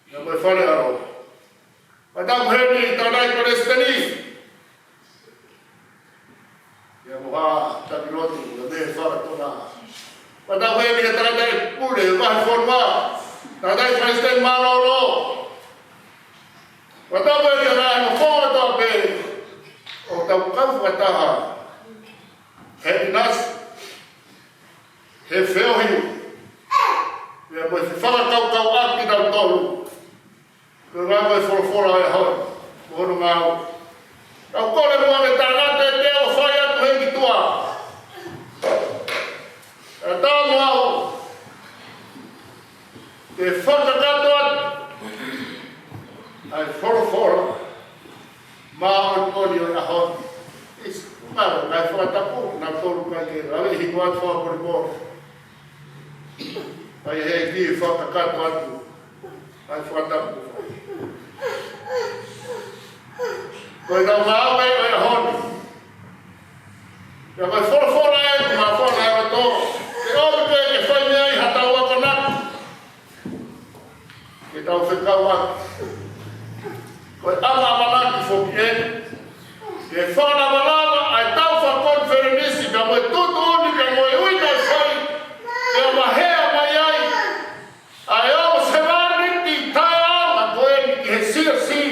Pea mo e Fale ʻAlo. Tapu heni ki he tangataʻeiki palesiteni. Pea mo Haʻa Taki Lotu, pea mo e Fale Tonga. Tapu heni ki he tangataʻeiki pule vahefonua, tangataʻeiki palesiteni mālōlō. Tapu heni ki he ngaahi nofo kotoa pē ʻoku tau kau fakataha he ʻinasi, he feohi, pea mo e fefakakaukauʻaki kitautolu. Ko e ngaahi folofola ʻo e ʻaho ni, ko hono ngāue. Tau kole muʻa ke tānaki e teu ʻo fai atu hei ki tuʻa. Kae ʻatā mo au ke fakakakato atu ʻa e folofola māʻoniʻoni ʻo e ʻaho ni. Is, ngaahi, ngaahi fakatapu, naʻa tolu kai ke lave hiko atu fakamolemole. Kae ʻi he ʻEiki fakakakato atu ʻa e fakatapu. Ko e tau ngāue ʻo e ʻaho ni. Pea ko e folofola ʻe, ko e folofola ʻe kotoa. Ke ʻomi pē ke fai mei ai ha tau akonaki. Ke tau fekauʻaki. Ko e ʻamanaki foki eni ke fakalavalava ʻa e tau fakakonifelenisi, pea mo e tuʻutuʻuni, pea mo e ui kae fai, pea mahea mai ai ʻa e ongo sevāniti taʻeʻaonga ko eni ki he siasi.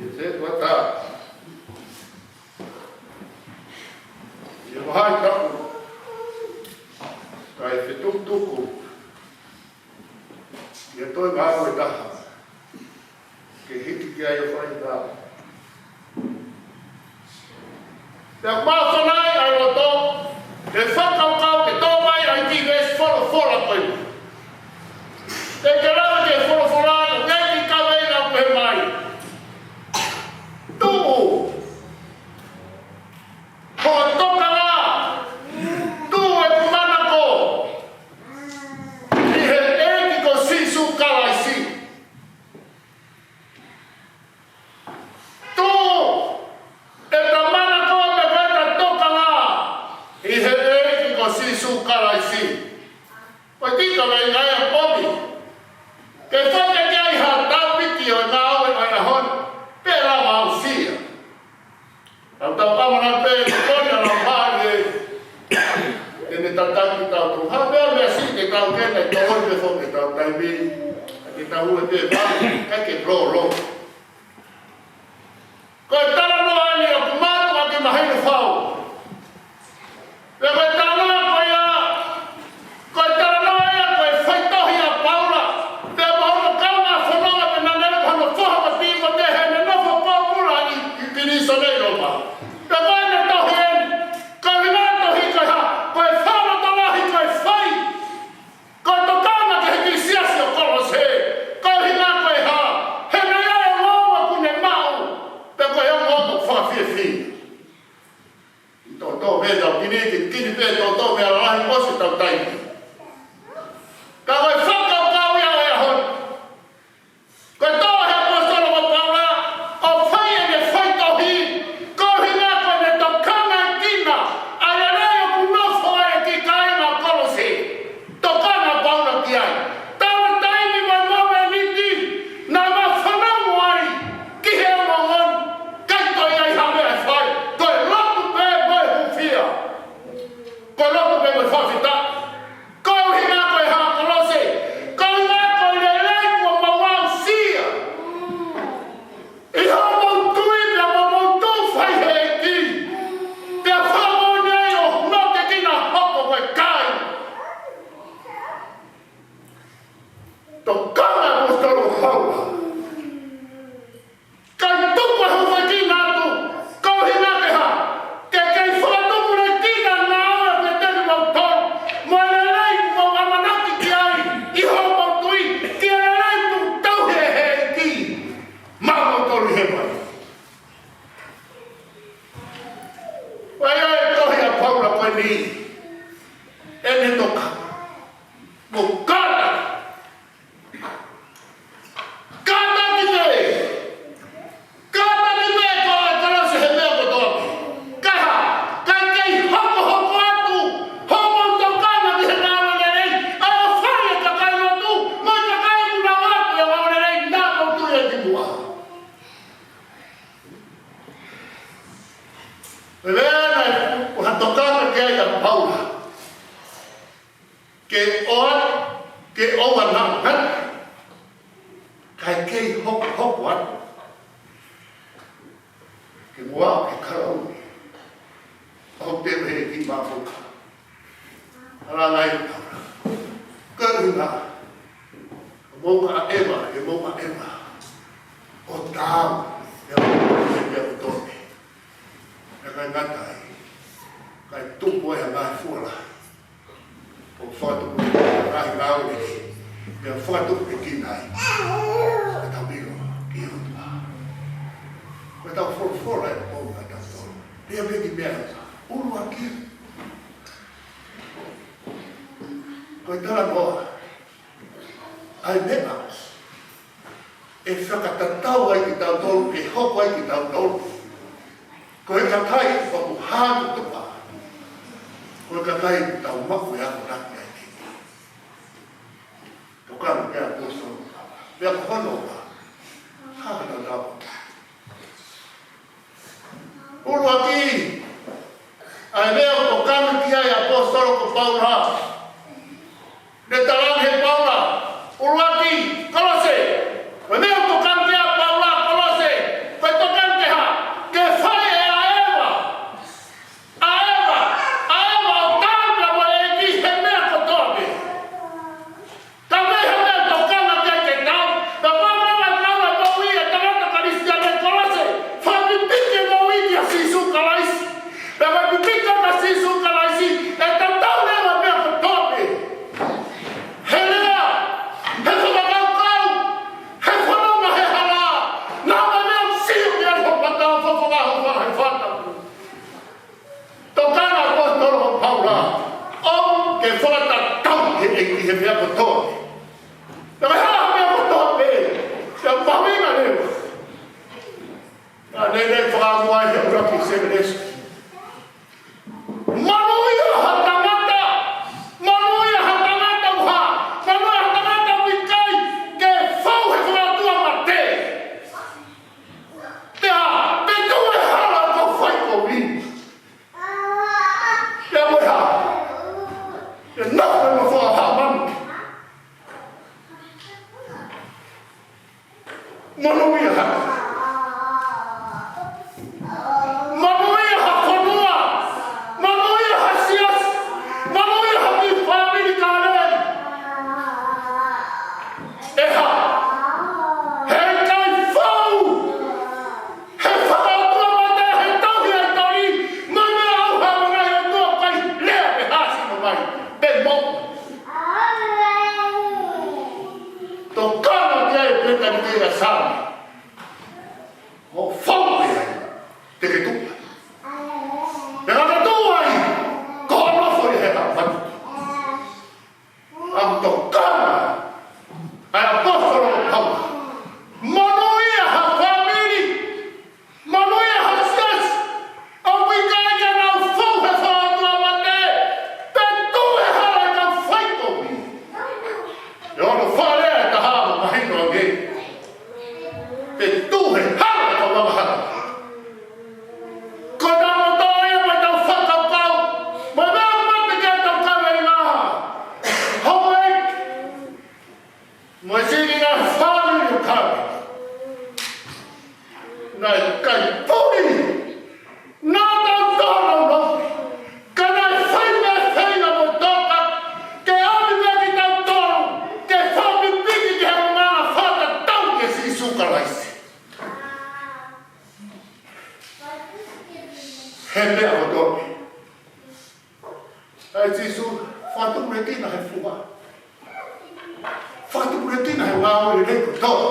Ke se tuata. ʻI he vahaʻa tapu, kae fetukutuku ia toe ngāue ʻe taha ke hiki ki ai ʻo fai ʻa e ngāue. Pea māfana ai ʻa e loto ke fakakaukau ke tō mai ʻa e kiʻi veesi folofola ko eni. Te ke lava ke folofola, ʻoku ʻikai ke kaveinga ʻoku pehē mai: Tuʻu, ko e tokanga, tuʻu ʻeku manako ʻi he ʻEiki ko Sīsū Kalaisi. Tuʻu ʻeta manako pea mo ʻeta tokanga ʻi he ʻEiki ko Sīsū Kalaisi. Ko e kiʻi kaveinga ia ʻoku ʻomi ke fai ki ai ha tāpiki ʻo e ngāue ʻo e ʻaho ni, pea lava aʻusia. Tau tau ʻamanaki pē ko e tokoni ʻa e Laumālie ke ne tataki kitautolu. Ha meʻa, meʻa siʻi ke tau kei tau ʻi he foʻi ke tau taimi, ke tau ue pē pā, kae ke lolo. Ko e talanoa eni ʻoku mātuʻaki mahino fau. Pea ko e talanoa ko ia, ko e talanoa ia ko e faitohi ʻa Paula, pea mo hono kaungā fononga, pea naʻa ne ʻalu hono foha ko Tīmote, heʻene nofo pōpula ʻi, ʻi pilīsone ʻi Loma. Pea ko ʻene tohi eni, ko e ʻuhinga e tohi ko e hā? Ko e fakalotolahi ko e fai. Ko e tokanga ki he kiʻi siasi ʻo Kolose, ko e ʻuhinga ko e hā? He naʻe ʻi ai e Tō pē tau kini, kini pē tō tō mea lahi ʻosi tau taimi. Ka ko e fakakaukau ia ʻo e ʻaho ni. Ko e toʻo he ʻaposetolo ko Paula, ʻo fai ʻene faitohi, ko e ʻuhinga ko ʻene tokanga ki he ʻa e lelei ʻoku nofo ai e kiʻi kāinga Kolose. Tokanga Paula ki ai. Talu e taimi mo e mōmeniti, naʻa ma fanongo ai ki he ongoongo, ʻikai toe ʻi ai ha meʻa ʻe fai, ko e lotu pē mo e hūfia. Ko e lotu pē mo e fakafetaʻi. Ko e ʻuhinga ko e hā Kolose, ko e ʻuhinga ko e lelei kuo mau aʻusia. ʻI hoʻomou tui pea mo hoʻomou tō fai he ʻEiki. Pea fakamoʻoni ai ʻo nofo ke kina hoko ko e kai. Tokanga ʻaposetolo Paula. Kae tuku e hūfekina atu, ko e ʻuhinga ke hā, ke kei fakatukulekina ngāue pē ʻa kimoutolu, mo e lelei kuo mau ʻamanaki ki ai, ʻi hoʻomou tui, ki he lelei kuo tauhi ʻe he ʻEiki maʻamoutolu ʻi hēvani. ʻA ia e tohi ʻa Paula ko eni, ʻene toka. Mo kātaki. Kātaki pē. Kātaki pē ko e Kolose he meʻa kotoa pē. Kae hā, kae kei hokohoko atu hoʻomou tokanga ki he ngāue lelei, ʻa e fai e kakai lotu, mo e kakai ʻoku nau ʻoatu e ngāue lelei, naʻa mou tui ki muʻa. Pea naʻe ʻi ai ha tokanga ki ai ʻa Paula. Ke ʻoua, ke ʻoua naʻa ngata. Kae kei hokohoko atu. Ke muʻa ke kalauni. ʻO te mei ki mafuka. Ala ngai Paula. Ko e ʻuhinga. Mou ka eva, e mou ka eva. ʻO tau. E mou ka eva, e mou ka eva. ʻIkai ngata ai. Kae tupu ai ʻa e ngaahi fua lahi. ʻO fakatupu e ngaahi ngāue. Pea fakatupu e kina ai. Ka tau milo ki he ʻOtua. Ko e tau folofola e pō ka tau tō. Pea pē ki meʻa. ʻUluaki. Ko e talanoa. ʻA e meʻa ʻe fakatatau ai kitautolu, ke hoko ai kitautolu ko e kakai ʻoku hā ki tuʻa. Ko e kakai ʻoku tau maʻu e akonaki ai. Tokanga ki ai ʻaposetolo. Pea ko hono ua. Hā ka tau tau. ʻUluaki, ʻa e meʻa ʻoku tokanga ki ai ʻaposetolo ko Paula. Ne talaange ʻe Paula, ʻuluaki, Kolose. Ko e meʻa ʻoku tokanga ki ai ʻa Paula, Kolose. Ko e tokanga ke hā, ke fai e ʻaeva. ʻAeva, ʻaeva ʻo tau pea mo e ʻEiki he meʻa kotoa pē. Ka mei he meʻa tokanga ke ke tau, ka mou meʻa mai tau e moʻui e tangata Kalisitiane Kolose, fakapipiki e moʻui kia Sīsū Kalaisi. Pea fakapipiki kia Sīsū Kalaisi, ʻe tatau leva meʻa kotoa pē. He lea, he fakakaukau, he fononga, he hala, naʻa mo e meʻa ʻoku sio ki ai ho mata, ho fakahofa, he fata. Tokanga ʻaposetolo ko Paula, ʻoku ke fakatatau he ʻEiki he meʻa kotoa. Naʻe hā meʻa kotoa pē, pea mahuʻinga leva. Naʻe lele fakamuʻa he ʻuluaki Seminesi. Manuia ha tangata, manuia ha tangata ʻoku hā, manuia ha tangata ʻoku ʻikai ke fou he fakaʻotua mate. Pea, pe ko e hala ko fai ko ui. Pea ko e hā. Pea nofo mo fakahaʻamana. ʻAi Sīsū, fakatupulekina he fua. Fakatupulekina he ngāue lelei kotoa.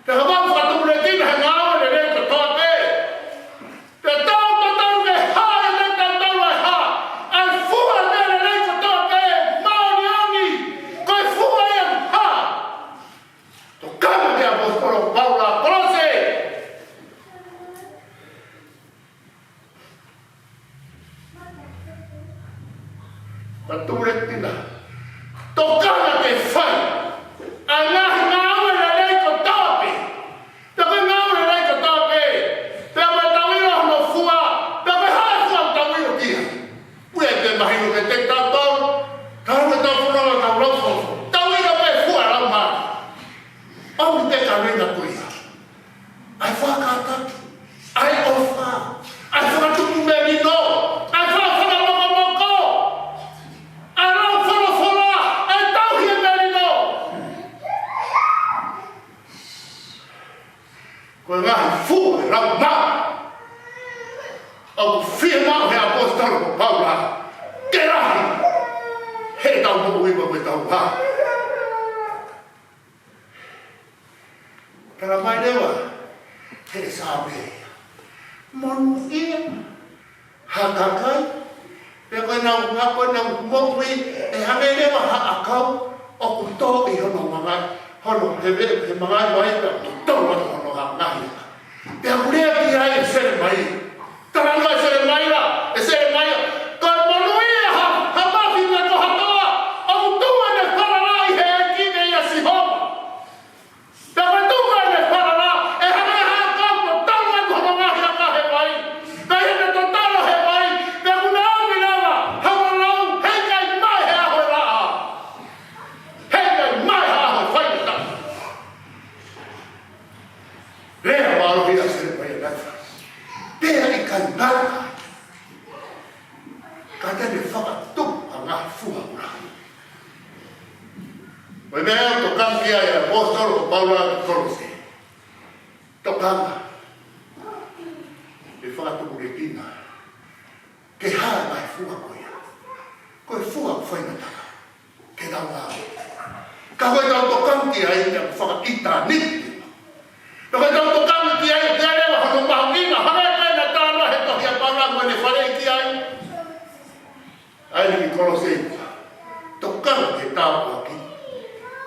Pea kapau ʻoku fakatupulekina he ngāue lelei kotoa pē, pea tau tatau ke hā ʻiate kitautolu ʻa e hā? ʻA e fua ʻo e meʻa lelei kotoa pē, māʻoniʻoni, ko e fua ia ʻoku hā? Tokanga ki he ʻaposetolo ko Paula, Kolose. Fakatupulekina. Tokanga ke fai ʻa e ngaahi ngāue lelei kotoa pē. Pea ko e ngāue lelei kotoa pē, pea ʻoku tau ʻilo hono fua, pea ko e hā e fua ʻoku tau ʻilo ki ai? Pea ʻoku mahino kiate kitautolu, tau ʻi hotau fononga, tau lau folofola, tau ʻilo pē fua ʻa e Laumālie. ʻOku te ka reina ko ia. ʻA e fakakātaki, ʻa e ʻofa, ʻa e fakatupu melino, ʻa e fakafakamokomoko, ʻa e lau folofola, ʻa e tauhi e melino. Ko e ngaahi fua ʻo e Laumālie ʻoku fiemaʻu he ʻaposetolo ko Paula ke lahi heʻetau moʻui mo ʻetau hā. Talamai leva ʻe he Saame ia, monūʻia ha kakai, pea ko ʻenau ngāue, ko ʻenau moʻui, ʻe hangē leva ha ʻakau ʻoku tō ʻi hono mangai, hono heve, he mangai mai, pea ʻoku tō atu hono ngaahi aka. Pea ʻoku lea ki ai ʻe Selemaia. Talanoa ʻe Selemaia, ʻe Selemaia, ko e monūʻia ha, ha mafi meʻa kotoa ʻoku tuʻu ʻene falala ʻi he ʻEiki, meia Sihova. Pea ko e tuʻu ʻene falala, ʻe hangē ha ʻakau ʻoku tō atu hono ngaahi aka he vai. Pea ʻi heʻene totolo he vai, pea ʻoku ne ʻomi leva ha ʻalu, heʻikai mai he ʻaho ʻe laʻā, heʻikai mai he ʻaho ʻe faingataʻa. Lea mālohi ʻa Selemaia naʻe fai. Pea ʻikai ngata ai, ka te ne fakatupu ha ngaahi fua ʻoku lahi. Ko e meʻa ia ʻoku tokanga ki ai ʻa e ʻaposetolo ko Paula ki Kolose. Tokanga ke fakatupulekina, ke hā ʻa e fua ko ia. Ko e fua ʻoku faingataʻa ke tau ngāue. Ka ko ʻetau tokanga ki ai, ʻoku fakaʻitāniti. Ka ko ʻetau tokanga ki ai, ʻe lava hono mahuʻinga, hangē ko e naʻe talanoa he tohi ʻa Paula mo ʻene faleʻi ki ai. ʻA eni ki Kolose, tokanga ki he tāpuaki,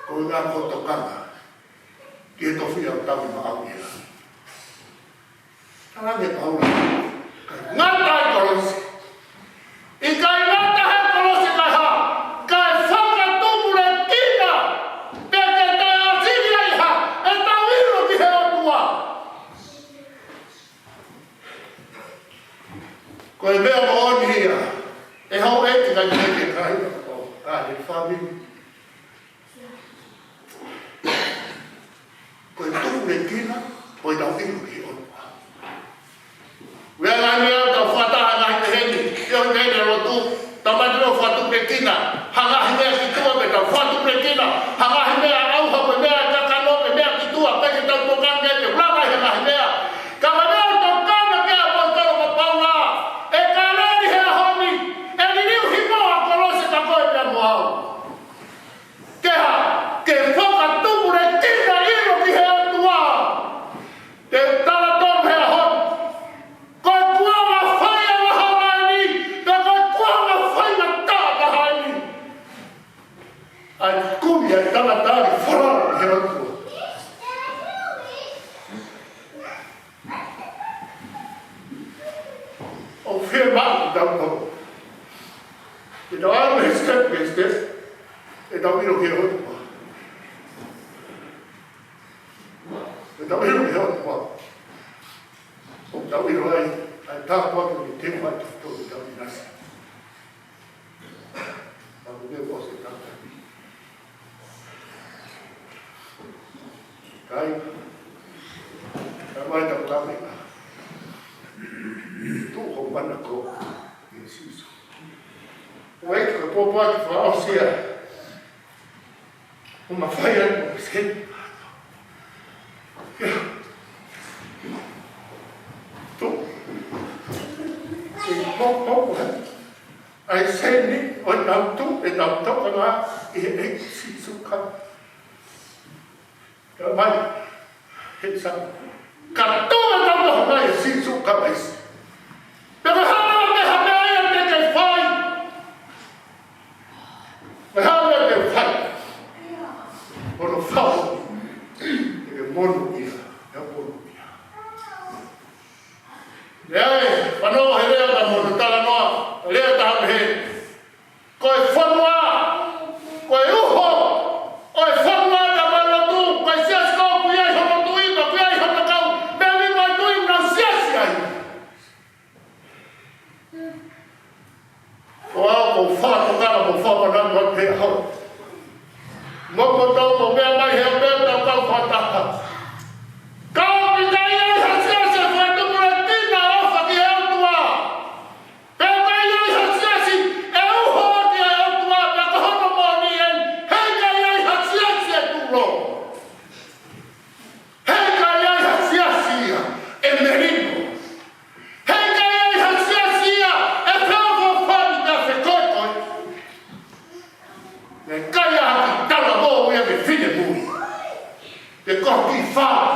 ko e ʻuhinga ko e tokanga ki he tofiʻa ʻoku tau maʻu ʻi he langi. Talaange ʻe Paula, ʻikai ngata ai Kolose. ʻIkai ngata ai Kolose, kae hā? Kae fakatupulekina, pea ke toe ʻatili ai ha, ʻetau ʻilo ki he ʻOtua. Ko e meʻa moʻoni ia, ʻe houʻeiki, kae ʻikai ke kai, kae fāmili. Ko e tupulekina ʻo ʻetau ʻilo ki he ʻOtua. Meʻa ngaahi meʻa ʻoku tau fakataha ngaahi pehē ni, ʻio pehē ni lotu, tau mai ʻo fakatupulekina ha ngaahi meʻa ki tuʻa, pea tau fakatupulekina ha ngaahi meʻa ʻauha, pe meʻa kakano, pe meʻa ki tuʻa, pea ke tau tokanga ke te ulanga he ngaahi meʻa. Ka ko e meʻa ʻoku tokanga ki ai ʻa e ʻaposetolo ko Paula, ʻe kāleli he ʻaho ni, ʻe liliu hifo ʻa Kolose ka ko e meʻa mo au. Ke hā? Ke fakatupulekina ʻilo ki he ʻOtua. Te u tala tonu he ʻaho ni, ko e kuonga fai ʻa e vahaʻa ni, pea ko e kuonga faingataʻa taha eni. ʻA e kumi ʻa e tangata ʻi he falala ki he ʻOtua. ʻOku fiemaʻu ʻe tautolu ke tau ʻalu he step, he step, ʻetau ʻilo ki he ʻOtua. ʻEtau ʻilo ki he ʻOtua. ʻOku tau ʻilo ai ʻa e tāpuaki ʻoku ne teu ai kiate kitautolu ʻi he ʻinasi. Ka ko e meʻa ʻoku ʻosi e tangata. Kai, ka mai tau kame ka. Tuʻu ho mana ko ʻIesu. ʻOku ʻi ai e pōpoaki fakaʻosi ia. ʻO mafai ai mo se. Ia. Tuʻu. E pōpoaki. ʻa e sēniti ʻo ʻetau tuʻu, ʻetau tokanga ʻi he ʻEiki ko Sīsū Kalaisi. Ka mai, he sa, ka tuʻu ʻetau tokanga ʻia Sīsū Kalaisi. Pea ko e hā ha meʻa ia te ke fai? Ko e hā ha meʻa te ke fai? Ko hono fai, te ke monūʻia, ʻe monūʻia. ʻE, fanongo he lea ʻa e mono talanoa, lea taha pehē. Ko e fonua, ko e uho ʻo e fonua ʻa e lotu, ko e siasi ko ē ʻoku ʻi ai hono tuʻi, ʻoku ʻi ai hono kau, meʻa ni mai tuʻi na siasi ai. Ko au ʻoku ou fakatokanga mo fakamanatu atu he ʻaho ni. Mo ko tau mo meʻa mai he ʻaho ni tau kau fakataha. Ka ʻoku ʻikai ʻi ai ha siasi ʻe fakatupulekina ʻofa ki he ʻOtua. Pea ʻikai ʻi ai ha siasi ʻe uho ki he ʻOtua, pea ko hono moʻoni eni, heʻikai ʻi ai ha siasi ʻe tulou. Heʻikai ʻi ai ha siasi ia ʻe melino. Heʻikai ʻi ai ha siasi ia ʻe feʻofoʻofani pea fekoekoe. Naʻe ʻikai ha kiʻi talavou ia mei he finemui. Pe ko ha kiʻi fale.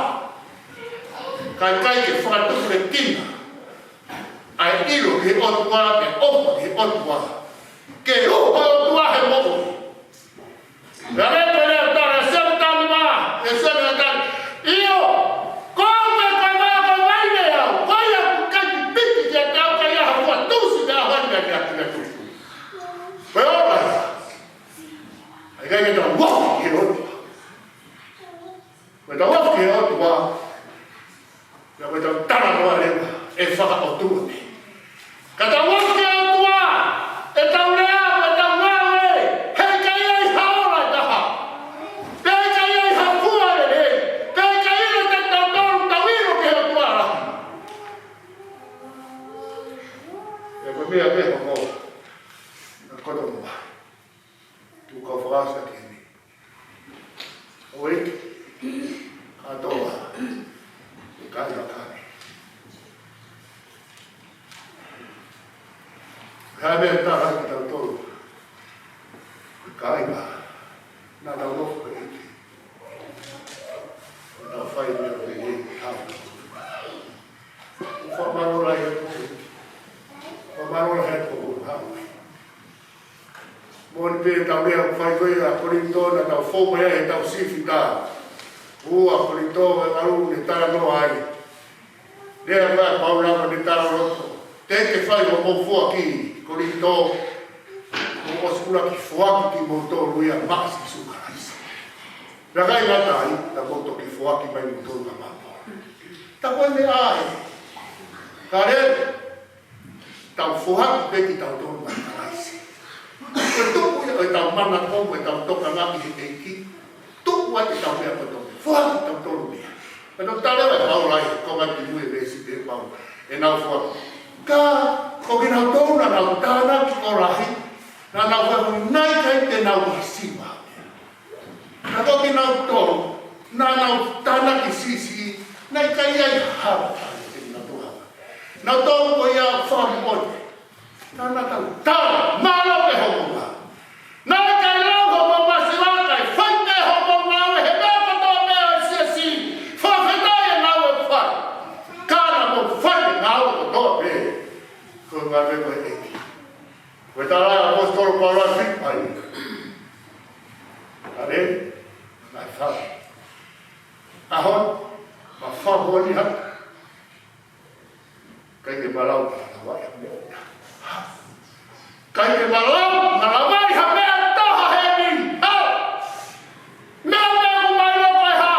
Ka ʻikai ke fakatupulekina ʻa e ʻilo ki he ʻOtua, pe ʻofa ki he ʻOtua. Ke uho e ʻOtua he moʻui. Pea lea ko e lea tala, Semitani mā, ʻe Semitani. ʻIo, ko au pē ko e mā ko e vaine au, ko ia ʻoku ʻikai ke piki kiate au, ʻikai ha fua tusi pea hoi mea kia kia tusi. Ko e ola ia. ʻIkai ke tau uho ki he ʻOtua. Ko ʻetau uho ki he ʻOtua, pea ko ʻetau talanoa leva ʻe fakaʻotua pē. Ka tau uho ki he ʻOtua, ʻetau lea, ʻetau ngāue, heʻikai ʻi ai ha ola ʻe taha. Pea ʻikai ʻi ai ha fua lelei. Pea ʻikai ʻilo ʻe tautolu, tau ʻilo ki he ʻOtua lahi. Pea ko e meʻa pē hoko, na koto mo. Tuku kau fakaʻosi ki heni. ʻOi, kātoa, ʻe kāinga kāinga. Ka meʻa tala ki tautolu, kāinga, naʻa tau nofo ki he ʻEiki. Naʻa tau fai meʻa ʻo e ʻEiki, hau. Fakamālō lahi atu. Fakamālō lahi atu, hau. Moʻoni pē ʻetau lea ʻoku fai ko ia ʻa Kolinitō, naʻa tau fou mai ai heʻetau sifi tā. Ua Kolinitō, ʻe valu ne talanoa ai. Lea mai Paula mo ne talanoa. Te ke fai hoʻomou foaki Kolinitō. Mou ʻosi ʻuluaki foaki kimoutolu ia maʻa Sīsū Kalaisi. Pea ʻikai ngata ai, ka mou toki foaki mai moutolu ka mapo. Tā ko e meʻa ē. Ka lea, tau foaki pē kitautolu maʻa Kalaisi. Ko e tuku ia ʻo ʻetau mana ko ē, ʻo ʻetau tokanga ki he ʻEiki. Tuku ai ʻetau meʻa kotoa. Foaki kitautolu ia. Pea tau tala ʻe Paula ʻi he konga kimui e veesi pē Paula. ʻEnau foaki. Ka, ko kinautolu naʻa nau tānaki ʻo lahi. Naʻa nau foaki naʻe ʻikai te nau masiva. Ka ko kinautolu, naʻa nau tānaki siʻisiʻi, naʻe ʻikai ai ha hala ʻiate kinautolu. Naʻa nau tō ko ia fakamoʻoni. Naʻa nau tala, mālō pē hoʻomou ngāue. Naʻe ʻikai lau hoʻomou masiva, kae fai pē hoʻomou ngāue, he meʻa kotoa pē ʻa e siasi, fakafetaʻi e ngāue ʻoku fai. Ka naʻa mou fai e ngāue kotoa pē. Ko e ngāue ko e ʻEiki. Ko e tala ʻa e ʻaposetolo ko Paula ʻi Filipai. Ka lea, naʻe fai. ʻAho ni, ma fakamoʻoni atu. ʻIkai ke ma lau, ma lau ai ha meʻa. ʻIkai ke ma lau, ma lau ai ha meʻa ʻe taha heni. Ha! Meʻa pē ʻoku ma ʻilo ko e hā.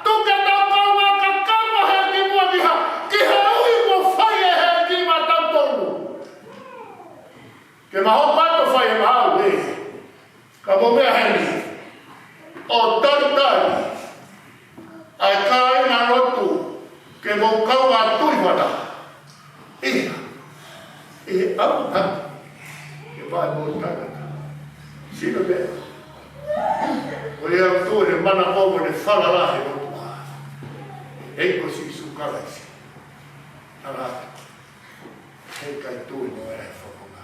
Tuku ke tau kau ʻo kakano he ʻEiki muʻa ki ha, ki he ui kuo fai ʻe he ʻEiki maʻatautolu. Ke ma hoko atu ʻo fai e ngāue. Ka mou meʻa heni. ʻO talitali ʻa e kāingalotu ke mou kau atu ʻi fata. ʻIa. ʻI he ʻamanaki ke fai mo tangata. Sino pē. ʻOku ʻikai tui he mana ko ē mo e falala he ʻOtua. ʻEiki ko Sīsū Kalaisi. Tala atu. Heʻikai tui mo e fofonga.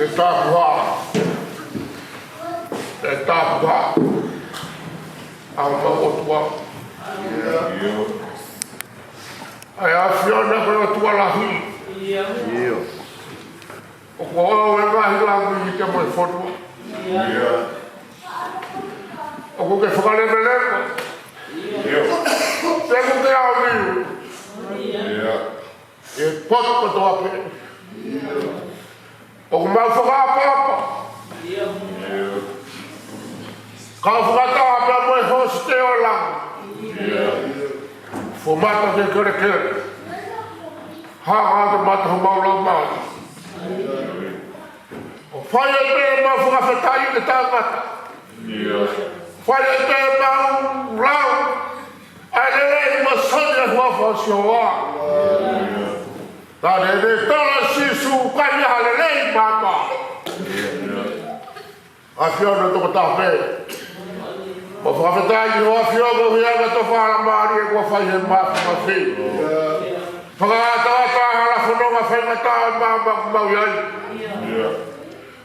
ʻE tapuhā. ʻE tapuhā. ʻA e ʻOtua. ʻA e ʻAfiona ko e ʻOtua lahi. ʻOku ʻoange ʻa e ngaahi langi ki he moʻui fonua. ʻOku ke fakaleveleva. Te ku ke au liu. ʻE potu kotoa pē. ʻOku mau fakaʻapaʻapa. Kau fakataha pea mo e hosite ʻo langi. Fuʻu mata ke kelekele. Hanga atu mata homau laumālie. ʻO fai ai pē ʻemau fakafetaʻi ki he tangata. Fai ai pē ʻemau lau ʻa e lelei mo e sani ʻa e huafa ʻo Sihova. Tane ne tala Sīsū kai ha lelei mata. ʻAfiona tokotaha pē. ʻOku fakafetaʻi ki ho ʻAfio ko e anga ʻo e faingamālie kuo fai he mafimafi. Fakaʻataʻatā hala fononga faingataʻa ʻo e māmani ʻoku mau ʻi ai.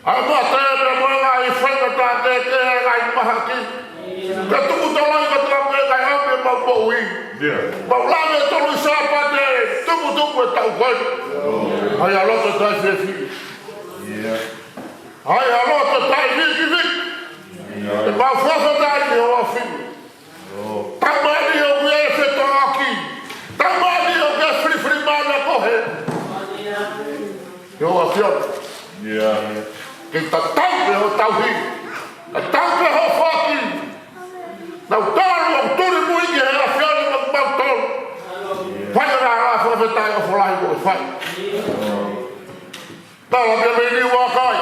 ʻA e mate pea mo e ngaahi faingataʻa kehekehe, ngaahi mahaki. Ka tuku toloi kotoa pē ngaahi ʻapi ʻemau moʻui. Mau lave tolu Sāpate, tukutuku e taʻu ko eni. ʻA ia loto taʻefiefia. ʻA ia loto taʻevikiviki. ʻE mau fakafetaʻi ki ho ʻAfio. Taumaiā ʻoku ʻi ai e fetōʻaki. Taumaiā ʻoku ʻi ai e filifilimālie ko ē. Ki ho ʻAfio. Ke tatau pē hoʻo tauhi. Tatau pē hoʻo foaki. Nau tolu ʻoku tuli mui ki he ʻAfio ni mo kimautolu. Fai ʻa e fakafetaʻi ʻofa lahi kuo ke fai. Tala pē mei Niuakai,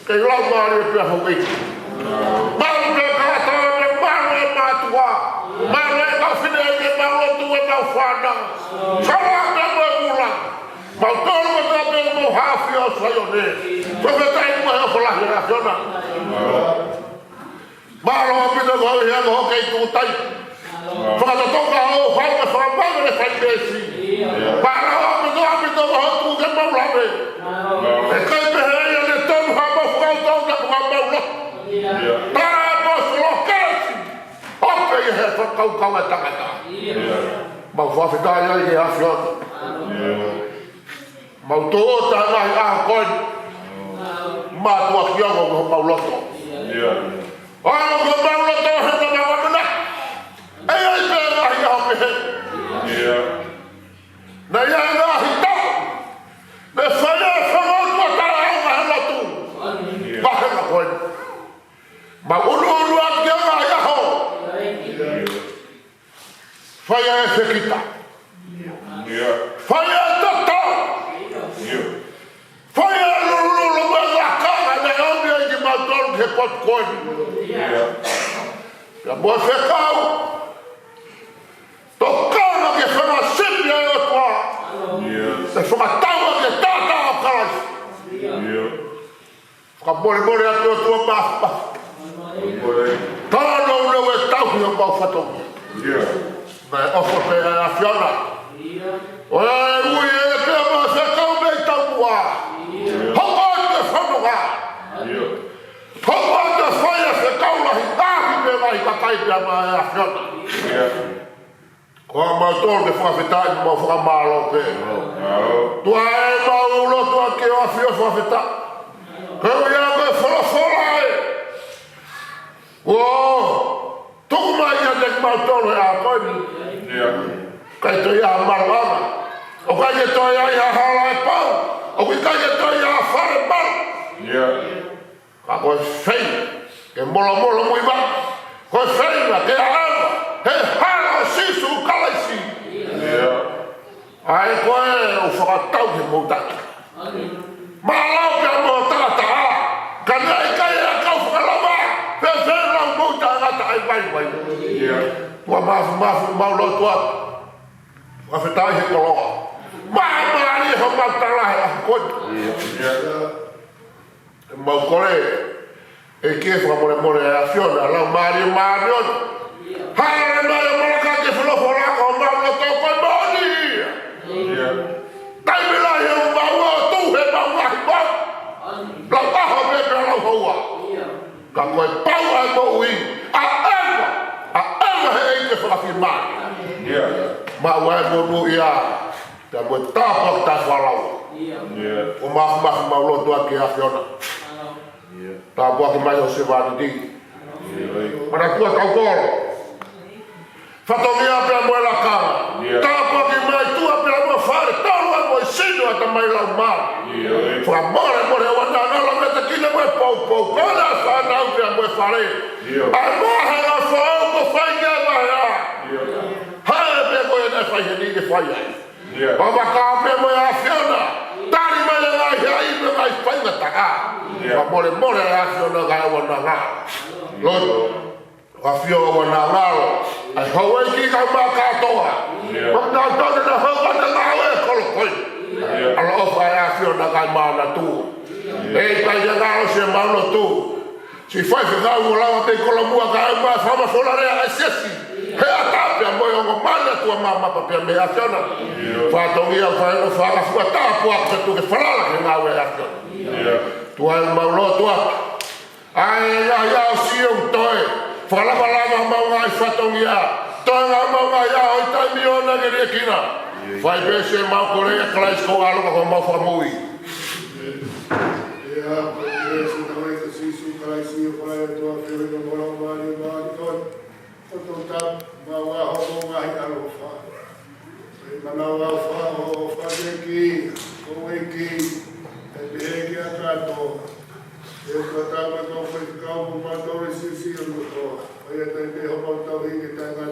kei laumālie pē hoʻo ʻEiki. Mālō pē kātoa pē, mālō e mātuʻa, mālō e kau fineʻeiki, mālō ʻa e tuʻi ʻemau fānau. Sala pē mo e mula. Mau tolu kotoa pē mo e ʻAfio ʻo Saione. Fakafetaʻi mo e ʻofa lahi ʻa e ʻAfiona. Mālō ʻaupito koeʻuhi ko hoʻo kei tuʻu taimi. Fakatotonga hoʻo fai mo e fakamālō e fai pēsi. Mālō ʻaupito, ʻaupito ko hoʻo tuku ke mau lave. ʻE ʻikai pehē ia ne tonu ha mau fakautau na ko ha mau lotu. Taʻe mo solo kesi. Ope ia he fakakaukau e tangata. Mau fakafetaʻi ai ki he ʻAfiona. Mau tō ʻo tā ngaahi ʻaho ko eni. Mātuʻaki ango ko homau loto. Ango ko homau loto he na mau ʻamanaki. ʻE ʻi ai pē ngaahi ʻaho pehē. Naʻe ʻi ai e ngaahi taʻu. Naʻe fai e fanga ʻotua Ko e ko eni. Pea mo e fekau. Tokanga ke fanga sipi ʻa e ʻOtua. Ke fakatau ke tata ʻa Kalaisi. Fakamolemole atu ʻOtua māfimafi. Tala nau leu e tauhi ʻo mau fatongia. Naʻe ʻofa pē ʻa e ʻAfiona. ʻO e ui e pea mo e fekau mei taumuʻa. Hoko atu e fononga. Hoko atu e fai e fekau lahi, lahi pē lahi kakai pea mo e ʻAfiona. Ko mautolu ke fakafetaʻi mo fakamālō pē. Tuʻa ʻe mau lotu ʻaki ʻo ʻafio fakafetaʻi. Ko ia ko e folofola ē. ʻO tuku mai ia kiate kimautolu he ʻaho ni. ʻIkai toe ʻi ai ha maluʻanga. ʻOku ʻikai ke toe ʻi ai ha hala ʻe pau. ʻOku ʻikai ke toe ʻi ai ha fale malu. Ka ko e feinga ke molomolomuivaʻe. Ko e feinga ke ʻaʻeva he hala ʻo Sīsū Kalaisi. ʻA ē ko ē ʻoku fakatau he moutaki. Mālō pea mo e tangata. Ka naʻe ʻikai e ʻakau fakalava. Pea fēfē lau mou tangata ʻai vaivai. Tuʻa māfimafi mau lotu atu. Fakafetaʻi he koloa. Māmālie homau tala he ʻaho ko eni. Mau kole ʻEiki fakamolemole ʻa e ʻAfiona, lau mālie mālie ʻo hale mai ʻa Malaka ke folofola ko mau loto ko e moʻoni ia. Taimi lahi ʻoku mau ʻo tuʻu he mau ngaahi mau. Lau ʻaho pē pea lau houa. Ka ko e pau ʻa e moʻui, ʻaʻeva, ʻaʻeva he ʻEiki fakafiemālie. Mau ʻa e monūʻia, pea mo e tāpuaki taʻefaʻalaua. ʻO māfimafi mau lotu ʻaki ʻAfiona. Tāpuaki mai ho sevāniti. Manatua kau kolo. Fatongia pea mo e lakanga. Tāpuaki mai tuʻa pea mo e fale, tolu ʻa e moʻui sino ʻa e tamai lau mā. Fakamolemole ʻoua naʻa ngalo mei he taʻahine mo e poupou. Ko e fānau pea mo e fale. ʻA e mahe ʻa e foʻou ko fai ke mahe ā. Hale pē ko e naʻe fai heni ke fai ai. Vavaka pē mo e ʻAfiona. Tali mai e ngaahi haʻi mo e ngaahi faingataʻa. Fakamolemole ʻa e ʻAfiona kae ʻoua naʻa ngalo. Lotu. ʻAfio ʻoua naʻa ngalo. ʻA e houʻeiki kae ʻumaʻā kātoa. Ko kinautolu naʻa hoko atu ngāue kolo ko ē. ʻAloʻofa ʻa e ʻAfiona kae manatua. ʻE ʻikai ke ngalo siʻemau lotu. Siʻi faifekau ʻo lava pē kolomuʻa kae ʻumaʻā e fakamafola lea ʻa e siasi. He ʻatā pea mo e ongo mali ʻa e ʻOtua mamapa pea mei he ʻAfiona. Fatongia fai ʻo fakafua tāpuaki atu ke falala ki he ngāue ʻa e ʻAfiona. Tuʻa ʻe mau lotu atu. ʻA e ngaahi ʻaho siʻi ʻoku toe fakalavalava mau ngaahi fatongia. Toe ngaahi mau ngaahi ʻaho ʻi taimi ʻoku nau liʻekina. Fai pē siʻemau kole ʻia Kalaisi ko e ʻAlo ko homau Fakamoʻui. ʻIa, ko e ʻEiki ko Sīsū Kalaisi, ʻa e ʻOtua, fili mo e Laumālie Māʻoniʻoni. ʻOtua, mau ʻaho mo e ngaahi ʻaloʻofa. ʻI he manava ʻofa, ʻofa ki he ʻEiki, ko e ʻEiki, ʻe pehē ki he kātoa. ʻE ʻOtua, tau mai ko e faifekau mo mautolu siʻisiʻi ʻo e kotoa. ʻA ia ʻe tau pehē homau tauhi ke tainga